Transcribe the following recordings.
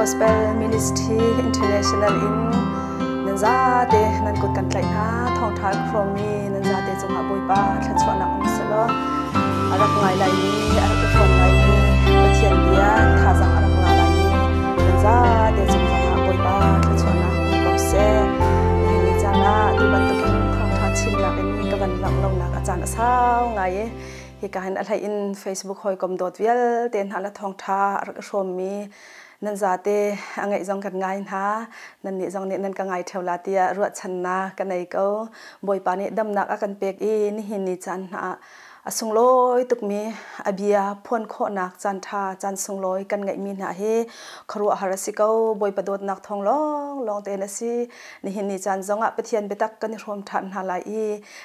Gospel Ministry International in nan zate nan kut kan tlaih hna. Thawngṭha hrawmmi nan zate cungah Bawipa thluachuahnak um selaw a rak ngai lai mi, a rak i hrawm lai mi, Pathian bia thazaang a rak la lai mi nan zate cung zongah Bawipa thluachuahnak um ko seh. Nihin ni caan ah tu bantukin thawngṭha chimnak in ka van langh lonak a caan a sau ngai i hika hin a hlei in Facebook hawikom dawt vialte hna le thawngṭha a rak i hrawmmi nan zate a ngaih zong kan ngai hna. Nan nih zong nih nan ka ngai ṭheo la tiah ruahchannak ka nei ko. Bawipa nih damnak a kan pek i nihin ni caan hna ah a sunglawi tukmi a bia phuan khawhnak caan ṭha caan sunglawi kan ngeihmi hna hi khuaruahhar a si ko. Bawipa dawtnak thawng lawnglawng tein a si. Nihin ni caan zongah Pathian biatak kan i hrawm ṭhan hna lai i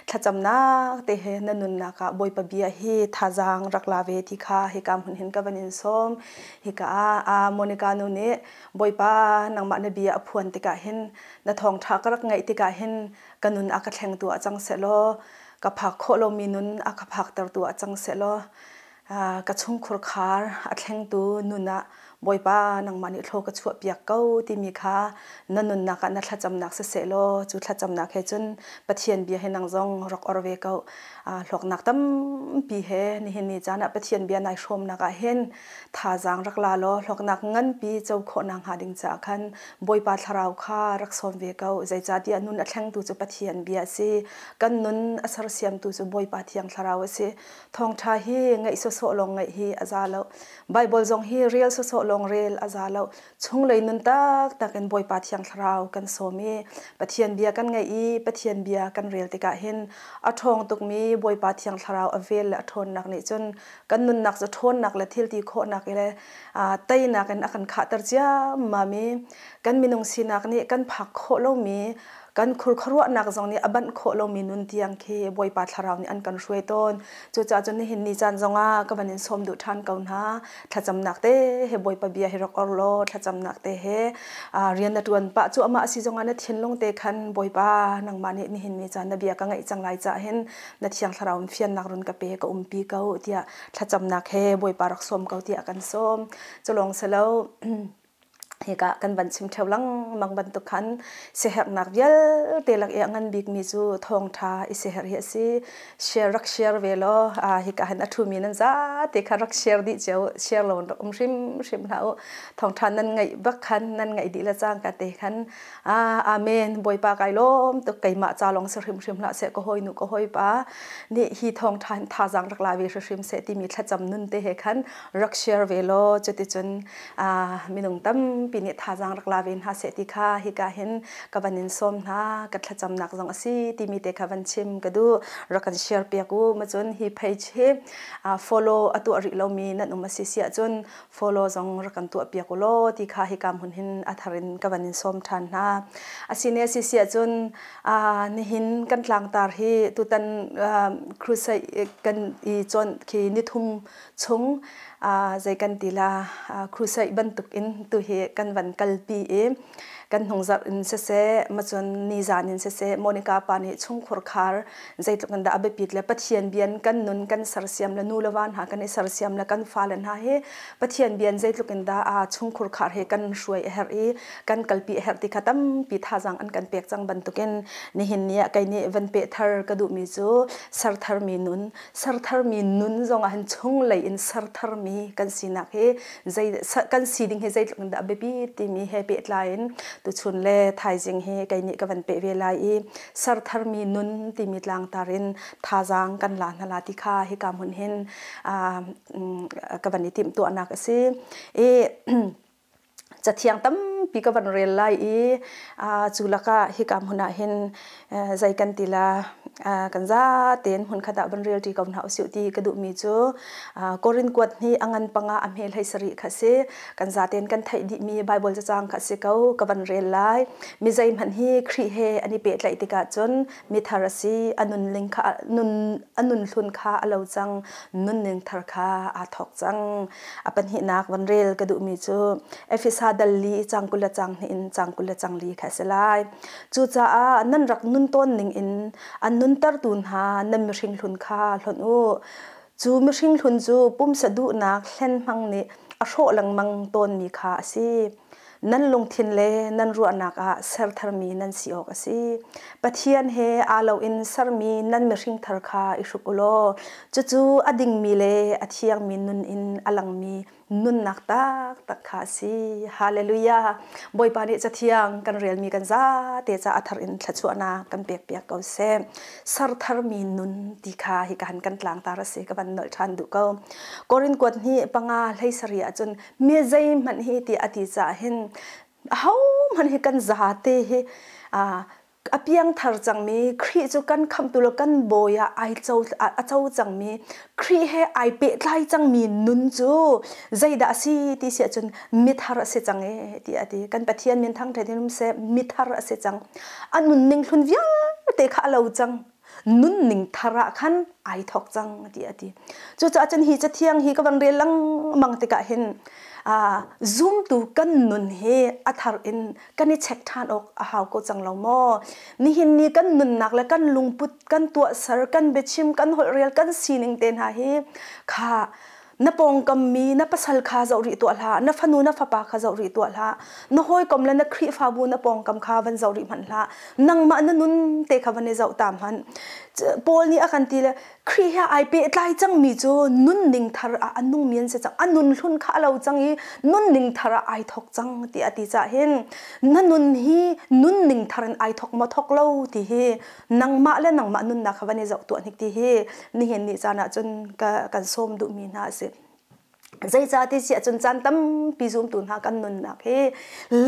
thlacamnak te he na nunnak ah Bawipa bia hi thazaang rak la ve ti kha hika hmun hin ka van in sawm. Hika ah Monica nu nih Bawipa, nangmah na bia a phuan tikah hin na thawngṭha ka rak ngaih tikah hin ka nun a ka thlengtu ah cang sehlaw ka phak khawh lomi nun a ka phaktertu ah cang sehlaw ka chungkhur khar a thlengtu nun ah Bawipa, nangmah nih thlaw ka chuahpiak ko timi kha na nunnak ah na thlacamnak siseh law cu thlacamnak he cun Pathian bia he nang zong rak or ve ko. Hlawknak tampi he nihin ni caan ah Pathian bia nai hrawmnak ah hin thazaang rak la law hlawknak nganpi co khawhnak hnga ding caah khan Bawipa thlarau kha rak sawm ve ko. Zeicahtiah nun a thlengtu cu Pathian bia a si. Kan nun a sersiamtu cu Bawipa Thiang Thlarau a si. Thawngṭha hi ngaih sawsawh lawng ngaih hi a za lo. Baibal zong hi rel sawsawh lawng rel a za lo. Chunglei nun taktak in Bawipa Thiang Thlarau kan sawm i Pathian bia kan ngaih i Pathian bia kan rel tikah hin a ṭhawng tukmi Bawipa Thiang Thlarau a vel le a ṭhawnnak nih cun kan nunnak cu ṭhawnnak le thilti khawhnak le teinak in a kan khahter ciammam i kan minung sinak nih kan phak khawh lomi kan khurkhuaruahnak zong nih a banh khawh lomi nun tiang khi Bawipa Thlarau nih an kan hruai tawn. Cucaah cun nihin ni caan zongah ka van in sawm duh ṭhan ko hna. Thlacamnak te he Bawipa bia hi rak or law thlacamnak te he rian na ṭuan pah cu amah si zongah na thinlung te khan Bawipa, nangmah nih nihin ni caan na bia ka ngaih cang lai cah hin na Thiang Thlarau in fiannak run ka pe, ka umpi ko tiah thlacamnak he Bawipa rak sawm ko tiah kan sawm. Culawng silo hika kan van chim ṭheo lengmang bantuk khan siaherhnak vialte lak i a ngan bikmi cu thawngṭha i siaherh hi a si. Share rak share ve law hika hin a ṭhumi nan zate kha rak share dih cio, share lo in rak um hrimhrim hlah u. Thawngṭha nan ngaih bak khan nan ngaih dih le cangka te khan amen, Bawipa kai lawm tuk, keimah ca lawng si hrimhrim hlah seh, ka hawinu ka hawipa nih hi thawngṭha hin thazaang rak la ve hrimhrim seh timi thlacam nun te he khan rak share ve law cuticun minung tampi nih thazaang rak la ve hna seh ti kha hika hin ka van in sawm hna. Ka thlacamnak zong a si timi te kha van chim ka duh. Rak kan share piak u. Macun hi page hi follow a tuah rih lomi nan um a si si ahcun follow zong rak kan tuah piak u law ti kha hika hmun hin a thar in ka van in sawm ṭhan hna. Asine a si si ahcun nihin kan tlangtar hi tutan crusade kan i cawn khi nithum chung zei kan ti la, crusade bantuk in tu hi kan van kalpi i kan hnungzarh in siseh, macun nizan in siseh, Monica pa nih chungkhur khar zeitluk in dah a biapit le Pathian bian kan nun kan sersiam le nu le va hna kan i sersiam le kan fale hna hi Pathian bian zeitluk in dah a chungkhur khar he kan hruai a herh i kan kalpi a herh ti kha tampi thazang an kan pek cang bantukin nihin ni ah kei nih van peh thar ka duhmi cu sertharmi nun. Sertharmi nun zong ah hin chunglei in sertharmi kan sinak hi zei kan si ding hi zeitluk in dah biapi timi he pehtlai in tuchun le thaizing hi kei nih ka van peh ve lai i sertharmi nun timi tlangtar in thazaang kan la hna la ti kha hika hmun hin ka van i timhtuahnak a si. I cathiang tampi ka van rel lai i cu lakah hika hmun ah hin zei kan ti la, kan zatein hmunkhat ah van rel ṭi ko hna usih ti ka duhmi cu Korin kuat hnih a ngan panga a hme 17 kha si. Kan zatein kan theih dihmi Bible cacang kha si ko. Ka van rel lai. Mi zeihmanh hi Khrih he an i pehtlaih tikah cun mithar a si, a nunling kha nun a nun hlun kha a lo cang, nunning thar kha aa thawk cang. A pahnihnak van rel ka duhmi cu Efesa dal li cang 20 le cang hnih in cang 20 le cang li kha a si lai. Cucaah nan rak nun tawn ning in an nuntertu hna nan mihring hlun kha hlonh u. Cu mihring hlun cu pumsa duhnak hlen hmang nih a hrawh lengmang tawnmi kha a si. Nan lungthin le nan ruahnak ah ser tharmi nan si awk a si. Pathian he aa loin sermi nan mihring thar kha i hruk u law cucu a dingmi le a thiangmi nun in a langmi nunnak taktak kha a si. Hallelujah. Bawipa nih cathiang kan relmi kan zate ca a thar in thluachuahnak kan pek piak ko seh. Ser tharmi nun ti kha hi ka han kan tlangtar a si ka van nolh ṭhan duh ko. Korin kuat hnih panga hlei sarih ahcun mi zeihmanh hi ti a ti caah hin ahohmanh hi kan zate hi a piangthar cangmi Khrih cu kan khamhtu le kan bawi ah ai co a co cangmi Khrih he ai pehtlai cangmi nun cu zeidah a si ti si ahcun mithar a si cang e ti a ti kan Pathian min thangṭhat in um seh mithar a si cang a nunning hlun vialte kha a lo cang nunning thar ah khan ai thawk cang ti a ti cucaah cun hi cathiang hi ka van rel lengmang tikah hin zumtu kan nun hi a thar in kan i check ṭhan awk a hau ko cang lo maw nihin ni kan nunnak le kan lungput kan tuahser kan biachim kan holhrel kan sining te hna hi kha na pawngkam mi na pasal kha zoh rih tuah hlah na fanu na fapa kha zoh rih tuah hlah na hawikom le na khrihfabu na pawngkam kha van zoh rih hmanh hlah nangmah na nun te kha van i zoh ta hmanh Paul nih a kan ti le Khrih he ai pehtlai cangmi cu nunning thar ah a nungmi an si cang a nun hlun kha a lo cang i nunning thar ah ai thok cang ti a ti cah hin na nun hi nunning thar in ai thok maw thok lo ti hi nangmah le nangmah nunnak kha van i zoh tuah hnik ti hi nihin ni caan ah cun ka kan sawm duhmi hna a si. Zeicah ti si ahcun caan tampi zumtu hna kan nunnak hi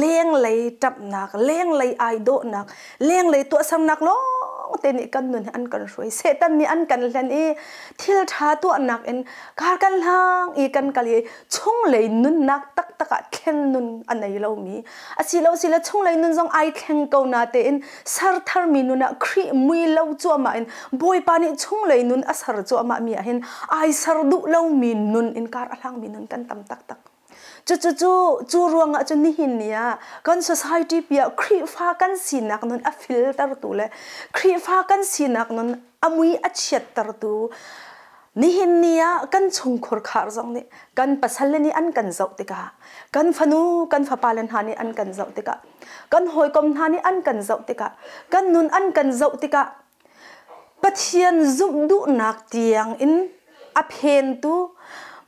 lenglei ṭamhnak, lenglei ai dawhnak, lenglei tuahsernak lawng te nih kan nun hi an kan hruai. Satan nih an kan hlen i thil ṭha tuahnak in kar kan hlang i kan kal i chunglei nunnak taktak ah thlen nun a nei lomi asilo sile chunglei nun zong ai thleng ko na tein ser tharmi nun ah Khrih mui lo cuahmah in Bawipa nih chunglei nun a ser cuahmah mi ah hin ai ser duh lomi nun in kar a hlangmi nun kan tam taktak. Cucu cu cu ruangah cun nihin ni ah kan society pi ah Khrihfa kan sinak nun a filtertu le Khrihfa kan sinak nun a mui a chiattertu nihin ni ah kan chungkhur khar zong nih kan pasal le nih an kan zoh tikah kan fanu kan fapa le hna nih an kan zoh tikah kan hawikom hna nih an kan zoh tikah kan nun an kan zoh tikah Pathian zumh duhnak tiang in a phentu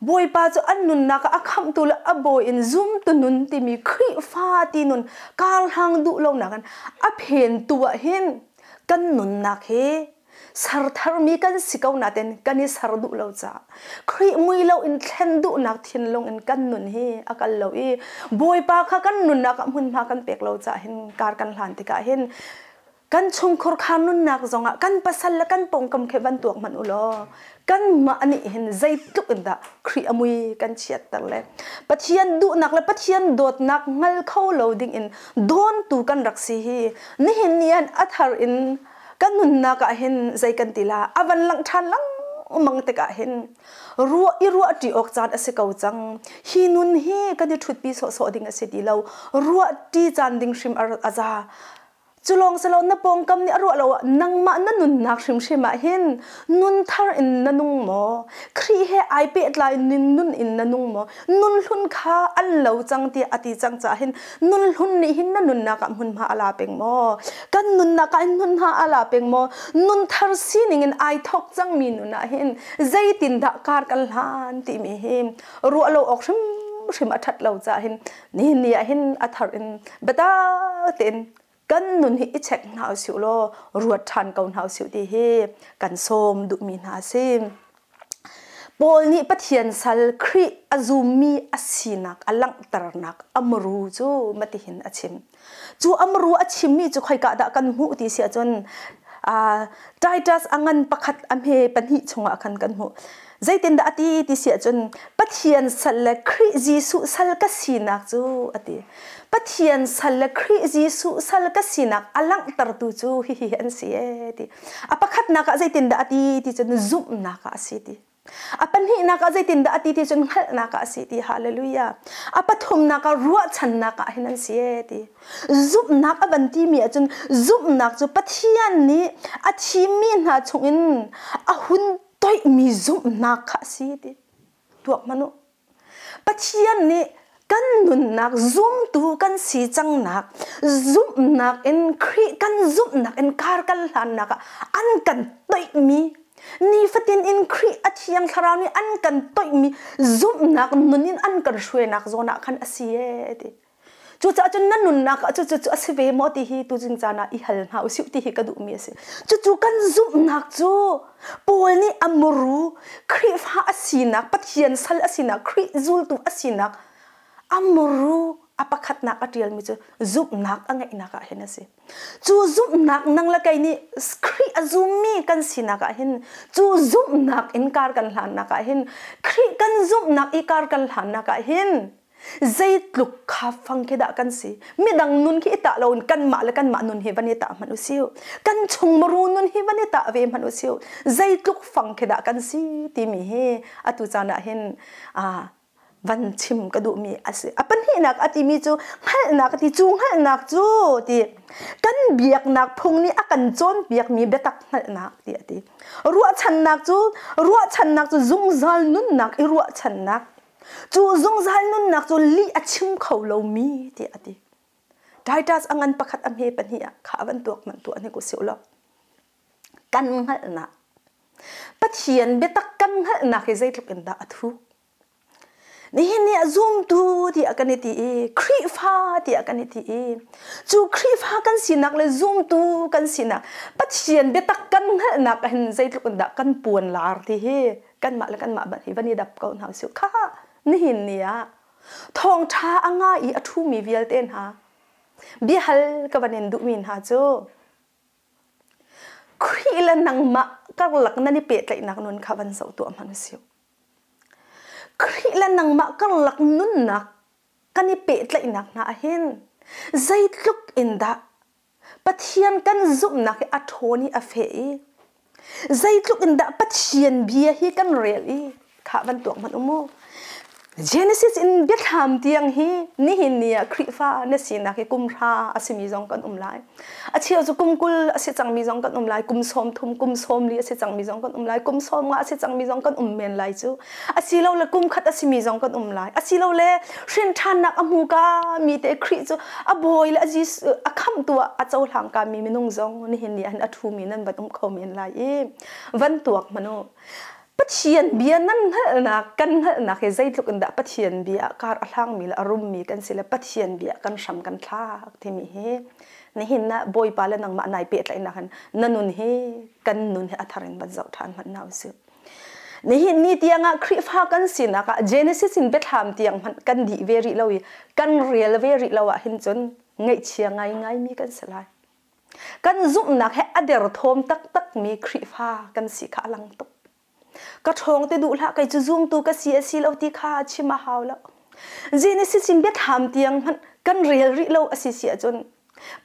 Bawipa cu an nunnak ah a khamhtu le a bawi in zumtu nun timi Khrihfa ti nun karhlang duh lonak in a phentu ah hin kan nunnak hi sertharmi kan si ko nain kan i ser duh lo caah Khrih mui lo in thlen duhnak thinlung in kan nun hi a kal lo i Bawipa kha kan nunnak ah hmunhma kan pek lo caah hin kar kan hlan tikah hin kan chungkhur kha nunnak zongah kan pasal le kan pawngkam khi van tuak hmanh u law kanmah nih hin zeitluk in dah Khrih a mui kan chiatter le Pathian duhnak le Pathian dawtnak hngal kho lo ding in dawntu kan rak si hi nihin ni an a thar in kan nunnak ah hin zei kan ti la a van langh ṭhan lengmang tikah hin ruah i ruah ṭi awk caan a si ko cang hi nun hi kan i ṭhutpi sawhsawh ding a si ti lo ruah ṭi caan ding hrim a za Cu lawng si lo na pawngkam nih a ruah lo ah nangmah na nunnak hrimhrim ah hin nun thar in na nung maw? Khrih he ai pehtlai ning nun in na nung maw? Nun hlun kha an lo cang tiah a ti cang caah hin nun hlun nih hin na nunnak ah hmunhma a la peng maw? Kan nunnak ah hin hmunhma a la peng maw? Nun thar sining in ai thawk cangmi nun ah hin zeitindah kar kan hlan timi hi ruah lo awk hrimhrim a ṭhat lo caah hin nihin ni ah hin a thar in biatak tein kan nun hi i check hna usih law ruat ṭhan ko hna usih ti hi kan sawm duhmi hna a si. Paul nih Pathian sal Khrih a zummi a sinak a langhternak amru cu matihin a chim. Cu amru a chimmi cu khoika dah kan hmuh ti si ahcun Titus a ngan pakhat a hme pahnih chungah khan kan hmuh. Zeitindah a ti ti si ahcun Pathian sal le Khrih Jesuh sal ka sinak cu a ti. Pathian sal le Khrih Jesuh sal ka sinak a langhtertu cu hihi an si ee ti. A pakhatnak ah zeitindah a ti ti cun zumhnak ah a si ti. A pahnihnak ah zeitindah a ti ti cun hngalhnak ah a si ti. Hallelujah. A pathumnak ah ruahchannak ah hin an si ee ti. Zumhnak a van timi ahcun zumhnak cu Pathian nih a thimmi hna chungin a hun toihmi zumhnak kha a si ti. Tuak hmanh u. Pathian nih kan Kan nunnak zumtu kan si cangnak, zumhnak in Khrih kan zumhnak in kar kan hlannak ah an kan toihmi, nifatin in Khrih a thiang thlarau nih an kan toihmi zumhnak nun in an kan hruainak zawn ah khan a si ee ti. Cucaah cun na nunnak ah cucu a si ve maw ti hi tuzing caan ah i hal hna usih ti hi ka duhmi a si. Cucu kan zumhnak cu Paul nih a muru Khrihfa a sinak, Pathian sal a sinak, Khrih zultu a sinak a muru a pakhatnak a ṭialmi cu zumhnak a ngeihnak ah hin a si. Cu zumhnak nang le kei nih Khrih a zummi kan sinak ah hin cu zumhnak in kar kan hlannak ah hin Khrih kan zumhnak i kar kan hlannak ah hin zeitluk kha fang khi dah kan si? Midang nun khi i tah loin kanmah le kanmah nun hi van i tah hmanh u sih. Kan chung maru nun hi van i tah ve hmanh u sih. Zeitluk fang khi dah kan si timi hi atu caan ah hin van chim ka duhmi a si. A pahnihnak a timi cu hngalhnak a ti. Cu hngalhnak cu ti kan biaknak phung nih a kan cawnpiakmi biatak hngalhnak ti a ti. Ruahchannak cu ruahchannak cu zungzal nunnak i ruahchannak. Cu zungzal nunnak cu lih a chim kho lomi tiah a ti. Titus a ngan pakhat a hme pahnih ah kha van tuak hmanh tuah hnik usih law kan hngalhnak Pathian biatak kan hngalhnak hi zeitluk in dah a thuk. Nihin ni ah zumtu tiah kan i ti i Khrihfa tiah kan i ti i cu Khrihfa kan sinak le zumtu kan sinak Pathian biatak kan hngalhnak ah hin zeitluk in dah kan puan lar ti hi kanmah le kanmah hi van i dap ko hna usih. Kha nihin ni ah thawngṭha a nga i a ṭhumi vialte hna biahal ka van in duhmi hna cu Khrih le nangmah karlak nan i pehtlaihnak nun kha van zoh tuah hmanh usih. Khrih le nangmah karlak nunnak kan i pehtlaihnak hna ah hin zeitluk in dah Pathian kan zumhnak hi a ṭhawn i a feh i zeitluk in dah Pathian bia hi kan rel i khah van tuak hmanh u mu. Genesis in biathlam tiang hi nihin ni ah Khrihfa na sinak hi kum hra a simi zong kan um lai. A cheu cu kum 20 a si cangmi zong kan um lai, kum 30, kum 40 a si cangmi zong kan um lai, kum 50 a si cangmi zong kan um men lai cu. Asilole kum khat a simi zong kan um lai. Asilole hrinṭhannak a hmu ka mi te Khrih cu a bawi le a Jesuh a khamhtu ah a cohlang ka mi minung zong nihin ni ahhin a ṭhumi nan van um kho men lai i van tuak hmanh u. Pathian bia nan hngalhnak kan hngalhnak hi zeitluk in dah Pathian bia ah kar a hlangmi le a rummi kan si le Pathian bia kan hram kan thlak timi hi nihin ah Bawipa le nangmah nai pehtlaihnak hin na nun hi kan nun hi a thar in van zoh ṭhan hmanh hna usih. Nihin ni tiangah Khrihfa kan sinak ah Genesis in Biathlam tiang hmanh kan dih ve rih lo i kan rel ve rih lo ah hin cun ngaihchia ngaingaimi kan si lai. Kan zumhnak he a derthawm taktakmi Khrihfa kan si kha a lang tuk. Ka ṭhawng te duh hlah kei cu zumtu ka si a si lo ti kha chim a hau lo. Genesis in Biathlam tiang hmanh kan rel rih lo a si si ahcun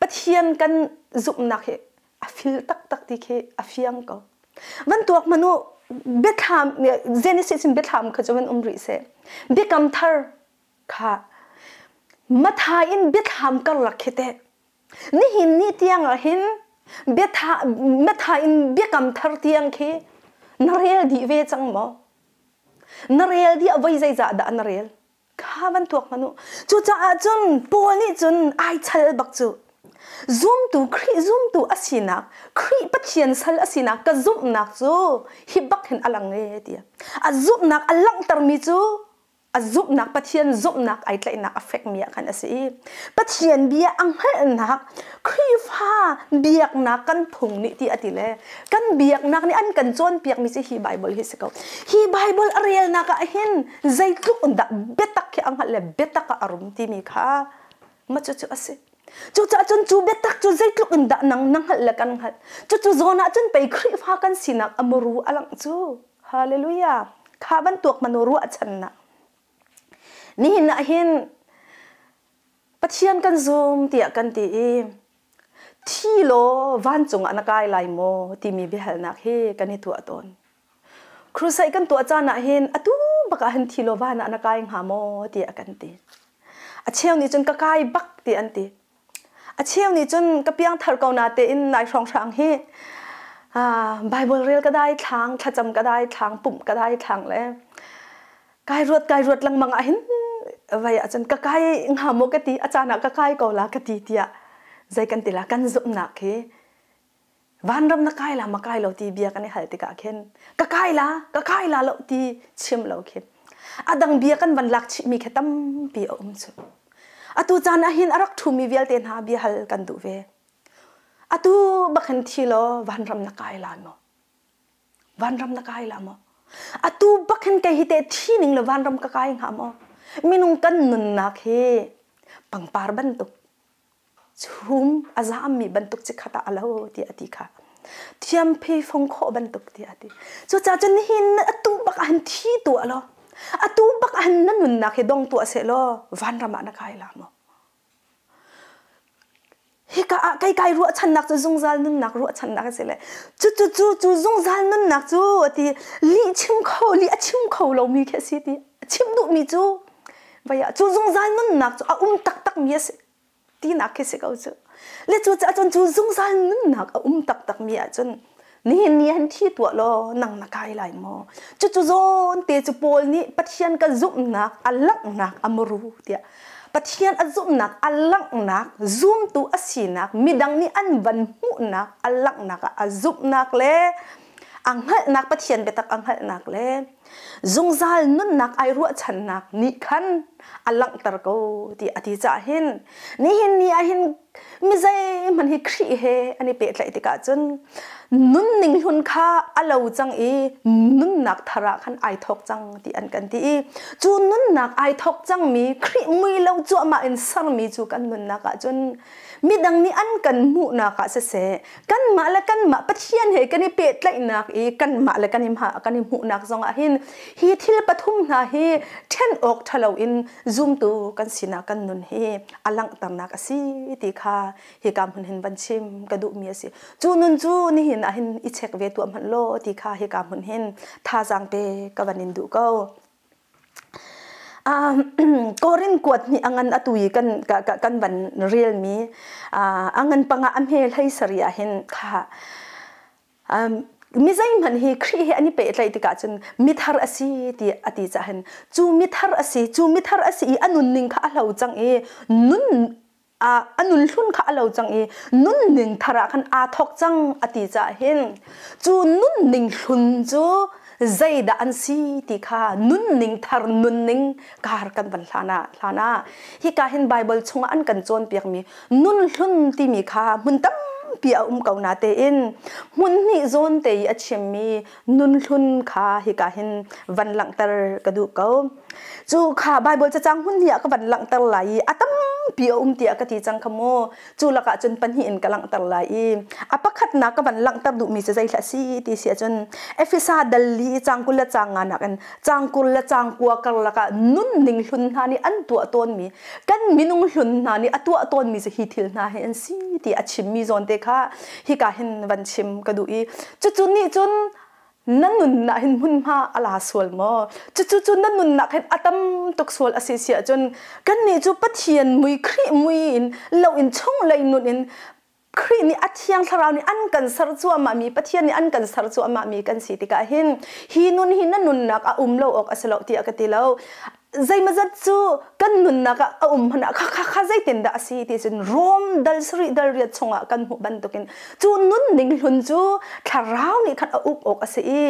Pathian kan zumhnak hi a fil taktak ti khi a fiang ko. Van tuak hmanh u, biathlam Genesis in biathlam kha cu van um rih seh. Biakam thar kha Matthai in biathlam karlak khi teh nihin ni tiang ah hin biatha Matthai in biakam thar tiang khi na rel dih ve cang maw? Na rel dih ah voi zeizah dah na rel? Kha van tuak hmanh u. Cucaah cun Paul nih cun ai chal bak cu. Zumtu Khrih zumtu a sinak, Khrih Pathian sal a sinak ka zumhnak cu hi bak hin a lang e tiah. A zumhnak a langhtermi cu a zumhnak Pathian zumhnak ai tlaihnak a fekmi ah khan a si i Pathian bia a hngalhnak Khrihfa biaknak kan phung nih ti a ti le kan biaknak nih an kan cawnpiakmi cu hi Bible hi si ko. Hi Bible a relnak ah hin zeitluk in dah biatak khi a hngalh le biatak ah a rum timi kha ma cucu a si. Cucaah cun cu biatak cu zeitluk in dah nang na hngalh le kan hngalh. Cucu zawn ah cun pei Khrihfa kan sinak a muru a langh cu. Hallelujah. Kha bantuk manu ruahchannak. Nihin ah hin Pathian kan zum tiah kan ti i thi law vancung ah na kai lai maw timi biahalnak hi kan i tuah tawn. Crusade kan tuah caan ah hin atu bak ah hin thi law van ah na kai hnga maw tiah kan ti. A cheu nih cun ka kai bak ti an ti. A cheu nih cun ka piangthar ko na tein nai hrawnghrang hi Bible rel ka dai thlang, thlacam ka dai thlang, pumh ka dai thlang le kai ruat kai ruat lengmang ah hin. vai ahcun ka kai hnga maw ka ti, a caan ah ka kai ko la ka ti tiah zei kan ti la, kan zumhnak hi vanram na kai la ma kai lo ti bia kan i hal tikah khin ka kai la, ka kai la lo ti chim lo khin a dang bia kan van lak chihmi khi tampi a um cu. Atu caan ah hin a rak ṭhumi vialte hna bia hal kan duh ve. Atu bak hin thi law vanram na kai la maw? Vanram na kai la maw? Atu bak hin kei hi teh thi ning le vanram ka kai hnga maw? Minung kan nunnak hi pangpar bantuk chum a zammi bantuk cikhat ah a lo tiah a ti kha. Thiam phe fong khawh bantuk tiah a ti. Cucaah cun nihin atu bak ah hin thi tuah law, atu bak ah hin na nunnak hi dong tuah seh law vanram ah na kai la maw? Hika ah kei kai ruahchannak cu zungzal nunnak ruahchannak a si le cu cu cu cu zungzal nunnak cu ti lih chim kho lih a chim kho lomi khi a si ti a chim duhmi cu vai ah cu zungzal nunnak cu a um taktak mi a si tinak khi si ko cu le cu caah cun cu zungzal nunnak a um taktak mi ahcun nihin ni han thi tuah law nang na kai lai maw? Cucu zawn te cu Paul nih Pathian ka zumhnak a langhnak a muru tiah Pathian a zumhnak a langhnak zumtu a sinak midang nih an van hmuhnak a langhnak ah a zumhnak le a hngalhnak Pathian biatak a hngalhnak le zungzal nunnak ai ruahchannak nih khan a langhter ko ti a ti caah hin nihin ni ah hin mi zeihmanh hi Khrih he an i pehtlaih tikah cun nunning hlun kha a lo cang i nunnak thar ah khan ai thawk cang ti an kan ti i cu nunnak ai thawk cangmi Khrih mui lo cuahmah in sermi cu kan nunnak ah cun midang nih an kan hmuhnak ah siseh kanmah le kanmah Pathian he kan i pehtlaihnak i kanmah le kan i kan i hmuhnak zongah hin hi thil pathum hna hi ṭhen awk ṭhalo in zumtu kan sinak kan nun hi a langhternak a si ti kha hika hmun hin van chim ka duhmi a si. Cu nun cu nihin ah hin i check ve tuah hmanh law ti kha hika hmun hin thazaang pe ka van in duh ko. Korin kuat nih a ngan atu i kan kan van relmi a ngan panga a hme hlei sari ah hin kha mi zeihmanh hi Khrih he an i pehtlaih tikah cun mithar a si ti a ti cah hin cu mithar a si cu mithar a si i a nunning kha a hlo cang i nun a nun hlun kha a lo cang i nunning thar ah khan aa thawk cang a ti caah hin cu nunning hlun cu zeidah an si ti kha nunning thar nunning kar kan van hlan ah hlan ah hika hin Bible chungah an kan cawnpiakmi nun hlun timi kha hmun tampi a um ko na tein hmun hnih zawn te i a chimmi nun hlun kha hika hin van langhter ka duh ko. Cu kha Bible cacang hmun hnih ah ka van langhter lai i a tampi a um tiah ka ti cang kha mu. Cu lakah cun pahnih in ka langhter lai i a pakhatnak ka van langhter duhmi cu zeihlah si ti si ahcun Efesa dal li cang 20 le cang nga nakin cang 20 le cang 9 karlak ah nunning hlun hna nih an tuah tawnmi kan minung hlun hna nih a tuah tawnmi cu hi thil hna hi an si ti a chimmi zawn te kha hika hin van chim ka duh i cucu nih cun na nunnak hin hmunhma a la sual maw? Cucu cu na nunnak hin a tam tuk sual a si si ahcun kannih cu Pathian mui Khrih mui in lo in chunglei nun in Khrih nih a thiang thlarau nih an kan ser cuahmahmi Pathian nih an kan ser cuahmahmi kan si tikah hin hi nun hi na nunnak a um lo awk a si lo tiah ka ti lo. Zeimazat cu kan nunnak ah a um hmanh ah kha kha kha zeitin dah a si ti cun Rom dal sarih dal riat chungah kan hmuh bantukin cu nunning hlun cu thlarau nih khan a uk awk a si i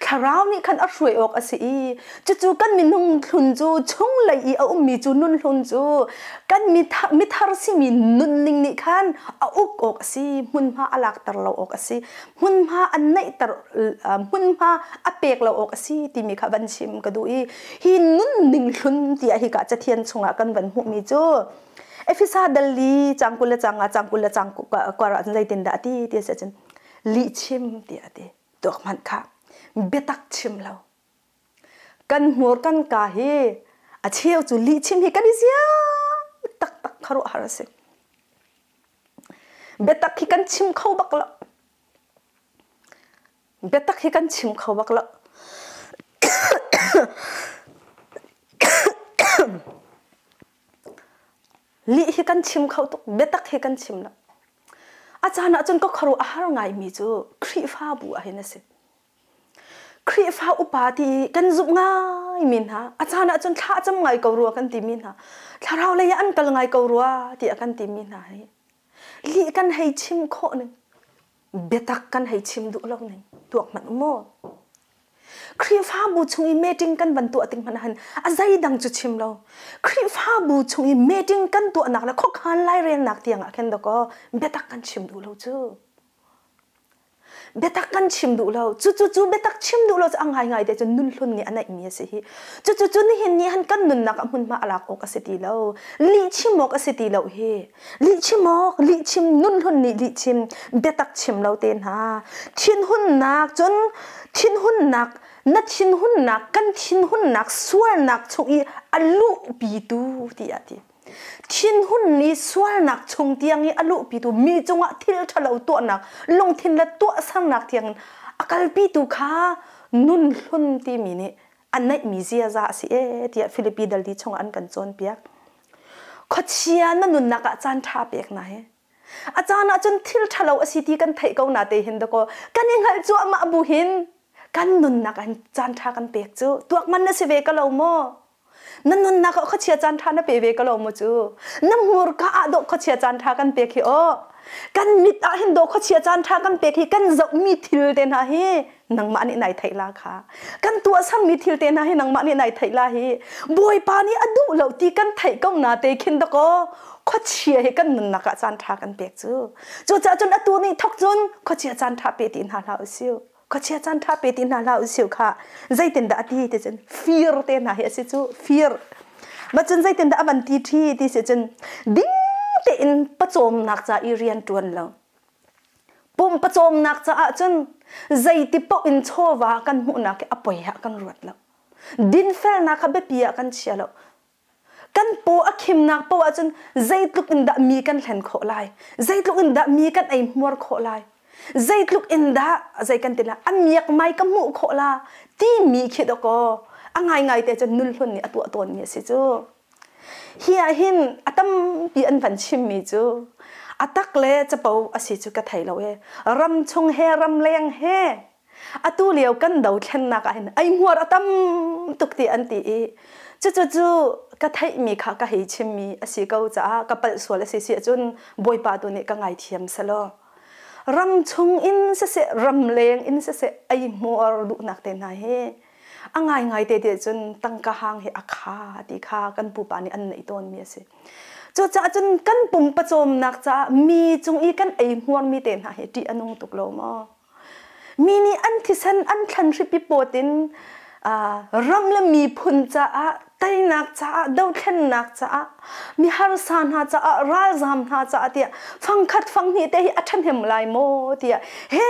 thlarau nih khan a hruai awk a si i cucu kan minung hlun cu chunglei i a ummi cu nun hlun cu kan mithar simi nunning nih khan a uk awk a si hmunhma a lakter lo awk a si hmunhma an neihter hmunhma a pek lo awk a si timi kha van chim ka duh i hi nunning hlun tiah hika cathian chungah kan van hmuhmi cu Efesa dal li cang 20 le cang nga cang 20 le cang kuar ah zeitin dah ti ti a si cun lih chim ti a ti tuak hmanh kha biatak chim lo kan hmur kan ka hi a cheu cu lih chim hi kan i ziak taktak khuaruahhar a si biatak hi kan chim kho bak lo Biatak hi kan chim kho bak lo. Lih hi kan chim kho tuk, biatak hi kan chim lo. A caan ah cun ka khuaruah a har ngaimi cu Khrihfabu ah hin a si. Khrihfa upa ti kan zumh ngai ngaimi hna, a caan ahcun thla a cam ngai ko rua kan timi hna, thlarau lei ah an kal ngai ko rua tiah kan timi hna hi lih kan hei chim khawh ning, biatak kan hei chim duh lo ning tuak hmanh maw? Khrihfabu chung i meeting kan van tuah tik hmanh han a zeidang cu chim lo. Khrihfabu chung i meeting kan tuahnak le khuakhan lairelnak tiang ah khin dakaw biatak kan chim duh lo cu. Biatak kan chim duh lo. Cu cu cu biatak chim duh lo cu a ngaingai te cun nun hlun nih a neihmi a si hi. Cu cu cu nihin ni han kan nunnak ah hmunhma a lak awk a si ti lo. Lih chim awk a si ti lo hi. Lih chim awk, lih chim, nun hlun nih lih chim, biatak chim lo te hna. Thinhunnak cun thinhunnak na thinhunnak kan thinhunnak sualnak chung i a luhpitu tiah ti. Thinhun nih sualnak chung tiang i a luhpitu mi cungah thil ṭhalo tuahnak lungthin le tuahsernak tiangin a kalpitu kha nun hlun timi nih a neihmi ziaza a si ee tiah Filipi daldi chungah an kan cawnpiak. Khuachia na nunnak ah caan ṭha pek na hi. A caan ah cun thil ṭhalo a si ti kan theih ko na te hin dakaw kan i hngalh cuahmah bu hin kan nunnak ah hin caan ṭha kan pek cu tuak man na si ve ko lo maw? Na nunnak ah khuachia caan ṭha na pe ve ko lo maw cu? Na hmurka ah dawh khuachia caan ṭha kan pek hi aw. Kan mit ah hin dawh khuachia caan ṭha kan pek hi kan zohmi thil te hna hi nangmah nih nai theih la kha. Kan tuahsermi thil te hna hi nangmah nih nai theih la hi. Bawipa nih a duh lo ti kan theih ko na te khin dakaw khuachia hi kan nunnak ah caan ṭha kan pek cu. Cucaah cun atu nih thok cun khuachia caan ṭha pe ti hna hlah usih. Khuachia caan ṭha pe ti hna hlah usih kha zeitindah a ti ti cun fir te hna hi a si cu fir. Ma cun zeitindah a van ti ṭhi ti si cun ding tein pawcawmnak ca i rian ṭuan lo. Pum pawcawmnak caah cun zeiti paoh in chawva kan hmuhnak hi a poi ah kan ruat lo. Dinfelnak kha biapi ah kan chia lo. Kan paw a khimnak paoh ahcun zeitluk in dah mi kan hlen khawh lai? Zeitluk in dah mi kan eihmuar khawh lai? Zeitluk in dah zei kan ti la a miakmai ka hmuh khawh la timi khi dawkaw a ngaingai te cun nulhlun nih a tuah tawnmi a si cu. Hi ah hin a tampi an van chimmi cu a tak le capo a si cu ka thei lo e. Ram chung he ram leng he Atu lio kan dothlennak ah hin eihmuar a tam tuk ti an ti i cucu cu ka theihmi kha ka hei chimmi a si ko caah ka palh sual a si si ahcun Bawipa tu nih ka ngaithiam selaw ram chung in siseh ram leng in siseh eihmuar duhnak te hna hi a ngaingai te ti cun tangka hang hi a kha ti kha kan pupa nih an neih tawnmi a si. Cucaah cun kan pum pawcawmnak caah mi cung i kan eihmuarmi te hna hi ṭih a nung tuk lo maw? Mi nih an thisen an thlan hripi pawt in ram le miphun caah teinak caah dothlennak caah mi harsa hna caah ralzam hna caah tiah fangkhat fanghnih te hi a ṭhahnem lai maw tiah he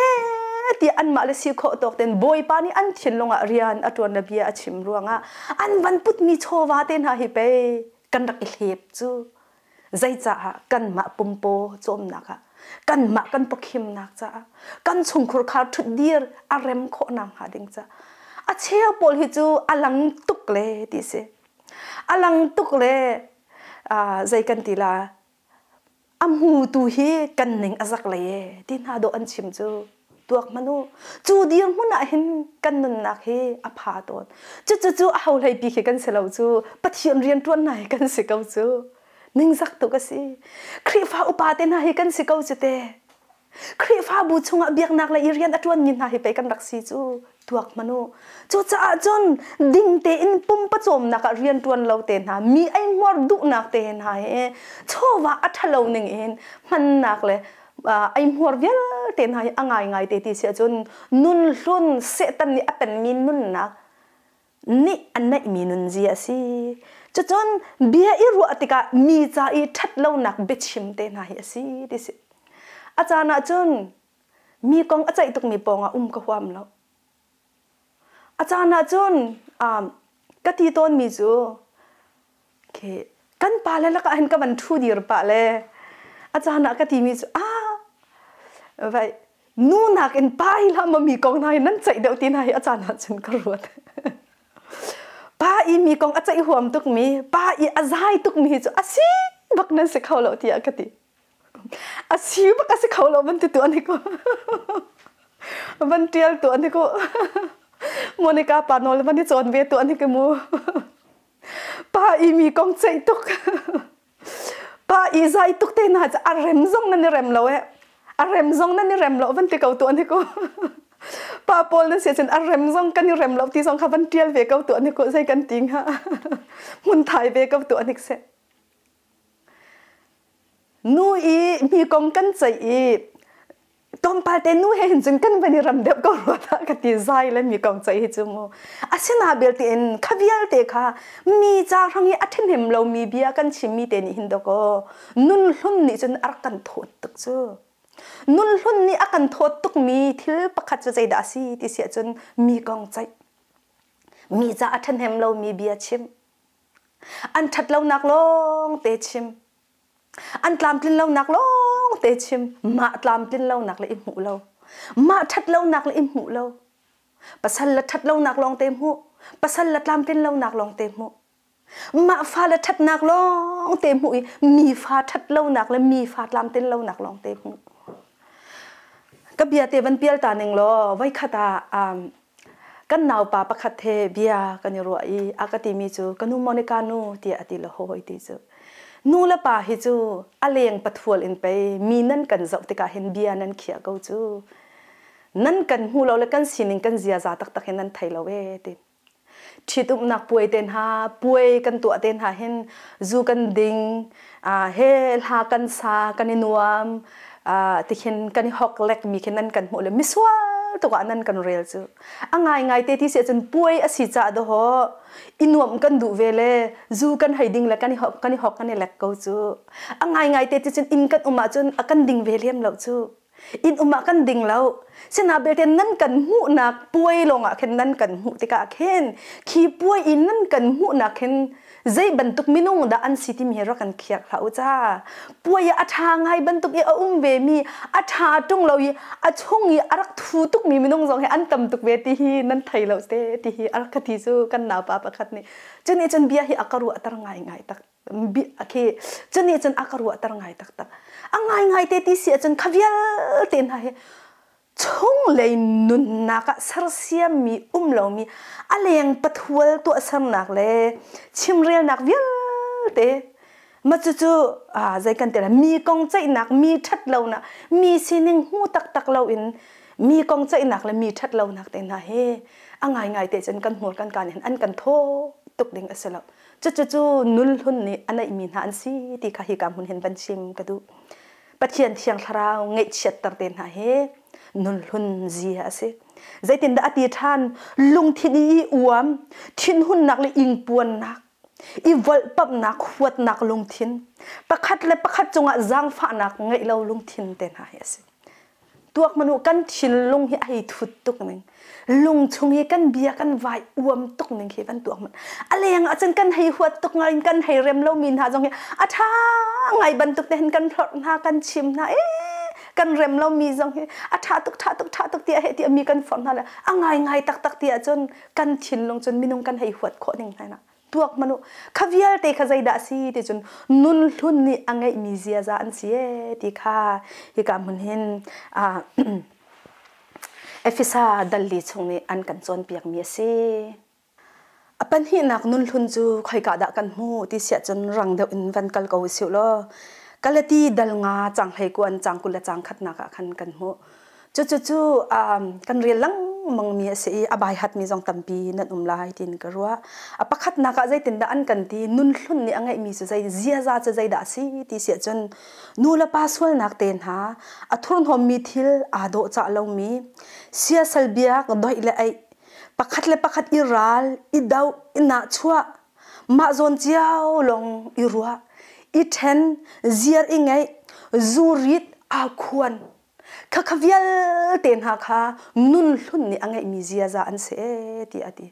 tiah anmah le si khawh tawk ten Bawipa nih an thinlung ah rian a ṭuan le bia a chim ruangah an van putmi chawva te hna hi pei kan rak i hlep cu. Zeicaah kanmah pumpaw cawmnak ah kanmah kan pawkhimnak caah kan chungkhur khar ṭhutdir a rem khawhnak hnga ding caah a cheu pawl hi cu a lang tuk le ti si a lang tuk le zei kan ti la a hmutu hi kan ning a zak lei e ti hna dawh an chim cu tuak hmanh u cu dirhmun ah hin kan nunnak hi a pha tawn cucu cu a ho hlei pi khi kan si lo cu Pathian rian ṭuan hna hi kan si ko cu ningzak tuk a si Khrihfa upa te hna hi kan si ko cu te Khrihfabu chungah biaknak le i rian a ṭuanmi hna hi pei kan rak si cu tuak hmanh u cucaah cun ding tein pumpa cawmnak ah rian ṭuan lo te hna mi ei hmuar duhnak te hna hi chawva a ṭhalo ning in hmannak le eihmuar vialte hna hi a ngaingai te ti si ahcun nun hlun Satan nih a penmi nunnak nih a neihmi nunzia a si. Cucun bia i ruah tikah mi ca i ṭhatlonak biachim te hna hi a si ti si. A caan ahcun mi kong a ceih tukmi pawngah um ka huam lo. A caan ahcun ka ti tawnmi cu kan pale lakah hin ka van ṭhu dir pah le a caan ah ka timi cu ah vai nu nakin pa hi hlah maw mi kong hna hi nan ceih deuh ti hna hi a caan ah cun ka ruat. Pa i mi kong a ceih huam tukmi, pa i a zai tukmi hi cu a si bak nan si kho lo tiah ka ti. A si bak a si kho lo van ti tu an hi ko. Van ṭial tu an hi ko. Monica pa nawl van i cawn ve tuah ni mu. Pa i mi kong ceih tuk. Pa i zai tuk te na a rem zong nan i rem lo eh. A rem zong nan i rem lo van ti ko tuah ni ku. Pa pawl nan si cun a rem zong kan i rem lo ti zong kha van tial ve ko tuah ni ku zei kan ting ha. Mun thai ve ko tuah nik se. Nu i mi kong kan ceih i tlawmpal te nu he hin cun kan van i ram deuh ko rua dah ka ti zai le mi kong ceih hi cu mu. Asina belte in kha vialte kha mi ca hrang i a ṭhahnem lomi bia kan chimmi te nih hin dawkaw nun hlun nih cun a rak kan thawt tuk cu. Nun hlun nih a kan thawt tukmi thil pakhat cu zeidah a si ti si ahcun mi kong ceih. Mi ca a ṭhahnem lomi bia chim. An ṭhat lonak lawng te chim. An tlamtlin lonak lawng te chim. Mah tlamtlin lonak le i hmuh lo. Mah ṭhat lonak le i hmuh lo. Pasal le ṭhat lonak lawng te hmuh. Pasal le tlamtlin lonak lawng te hmuh. Mah fa le ṭhatnak lawng te hmuh i mi fa ṭhat lonak le mi fa tlamtlin lonak lawng te hmuh. Ka bia te van pial ta ning law voikhat ah kan naupa pakhat he bia kan i ruah i a ka timi cu ka nu Monica nu tiah a ti le hawi ti cu nu le pa hi cu a leng pathual in pei mi nan kan zoh tikah hin bia nan khiah ko cu nan kan hmu lo le kan sining kan ziaza taktak hin nan thei lo ee ti Ṭhitumnak puai te hna, puai kan tuah te hna hin zu kan ding, he hla kan sa, kan i nuam, tikhin kan i hoklek mi khi nan kan hmuh le misual tuk ah nan kan rel cu. A ngaingai te ti si ahcun puai a si caah dawhaw i nuamh kan duh ve le zu kan hei ding le kan i hok kan i hok kan i lek ko cu. A ngaingai te ti cun inn kan um ahcun a kan ding ve lem lo cu. Inn um ah kan ding lo. Sina belte nan kan hmuhnak puai lawngah khin nan kan hmuh tikah khin khi puai in nan kan hmuhnak khin zei bantuk minung dah an si timi hi rak kan khiak hlah u ca. Puai ah a ṭha ngai bantuk i a um ve mi a ṭha ṭung lo i a chung i a rak thu tukmi minung zong hi an tam tuk ve ti hi nan thei lo te ti hi a rak ka ti cu kan naupa pakhat nih. Cunih cun bia hi a ka ruahter ngaingai tak. Khi cunih cun a ka ruahter ngai taktak. A ngaingai te ti si ahcun kha vialte hna hi chunglei nunnak ah sersiammi um lomi a leng pathual tuahsernak le chimrelnak vialte ma cucu zei kan ti mi kong ceihnak mi ṭhat lonak mi sining hmu taktak loin mi kong ceihnak le mi ṭhat lonak te hna hi a ngaingai te cun kan hmur kan kaan hin an kan thaw tuk ding a si lo. Cucu nunhlun nih a neihmi hna an si ti kha hika hmun hin van chim ka duh. Pathian Thiang Thlarau ngaihchiatter te hna hi nunhlun zia a si. Zeitindah a ti ṭhan? Lungthin i uam, thinhunnak le ingpuannak, i volhpamhnak, huatnak lungthin, pakhat le pakhat cungah zaangfahnak ngeih lo lungthin te hna hi a si. Tuak hmanh u kan thinlung hi a hei thut tuk ning. Lung chung hi kan bia kan vai uam tuk ning khi van tuak hmanh. A leng ah cun kan hei huat tuk ngai kan hei rem lomi hna zong hi a ṭha ngai bantuk te hin kan hlorh hna kan chim hna ee kan rem lomi zong hi a ṭha tuk ṭha tuk ṭha tuk tiah heh tiah mi kan forh hna le a ngai ngai taktak tiah cun kan thinlung cun minung kan hei huat khawh ning hna tuak hmanh u kha vialte kha zeidah a si ti cun nun hlun nih a ngeihmi ziaza an si ee ti kha hika hmun hin Efesa dalli chung nih an kan cawnpiakmi a si. A pahnihnak nun hlun cu khoika dah kan hmu ti siah cun rang deuh in van kal ko usih law Galati dal nga cang hlei kuan cang 20 le cang khatnak ah khan kan hmuh. Cucu kan rel lengmang mi a si i a baihatmi zong tampi nan um lai tiin ka ruah. A pakhatnak ah zeitindah an kan ti nun hlun nih a ngeihmi cu zei ziaza cu zeidah a si ti si ahcun nu le pa sualnak te hna a thurhnawmmi thil aa dawhcah lomi siasal biak doih le eih pakhat le pakhat i ral i doh i nahchuah mah zawn cio lawng i ruah i ṭhen ziar i ngeih zu rit aa khuan Khakha vialte hna kha nun hlun nih a ngeihmi ziaza an si ee tiah a ti.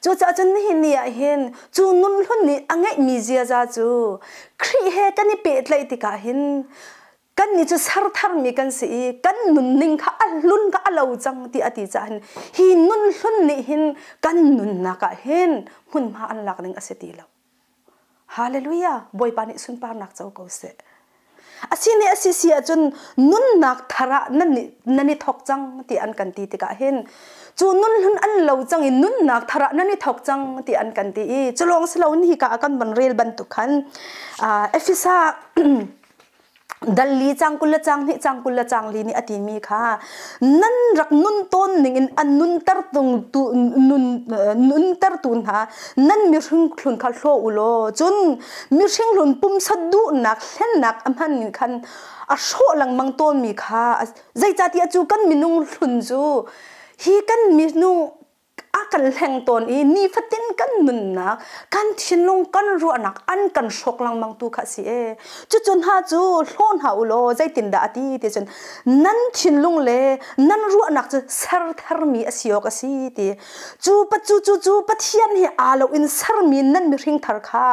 Cucaah cun nihin ni ah hin cu nun hlun nih a ngeihmi ziaza cu Khrih he kan i pehtlaih tikah hin kannih cu ser tharmi kan si i kan nunning kha a hlun kha a lo cang ti a ti caah hin hi nun hlun nih hin kan nunnak ah hin hmunhma an lak ding a si ti lo. Hallelujah! Bawipa nih sunparnak co ko seh. Asini a si si ahcun nunnak thar ah nan i thawk cang ti an kan ti tikah hin cu nun hlun an lo cang i nunnak thar ah nan i thawk cang ti an kan ti i culawng si loin hika ah kan van rel bantuk khan Efesa dal li cang 20 le cang hnih cang 20 le cang li nih a timi kha nan rak nun tawn ning in an nunter tung tu nun nunter tu hna nan mihring hlun kha hlaw u law cun mihring hlun pumsa duhnak hlennak a hman ning khan a hrawh lengmang tawnmi kha zeicahtiah cu kan minung hlun cu hi kan minung a kan hleng tawn i nifatin kan nunnak kan thinlung kan ruahnak an kan hrawk lengmang tu kha si e. Cucu hna cu hlaw hna u law zeitindah a ti ti cun nan thinlung le nan ruahnak cu ser tharmi a si awk a si ti. Cu cu cu cu Pathian he aa lo in sermi nan mihring thar kha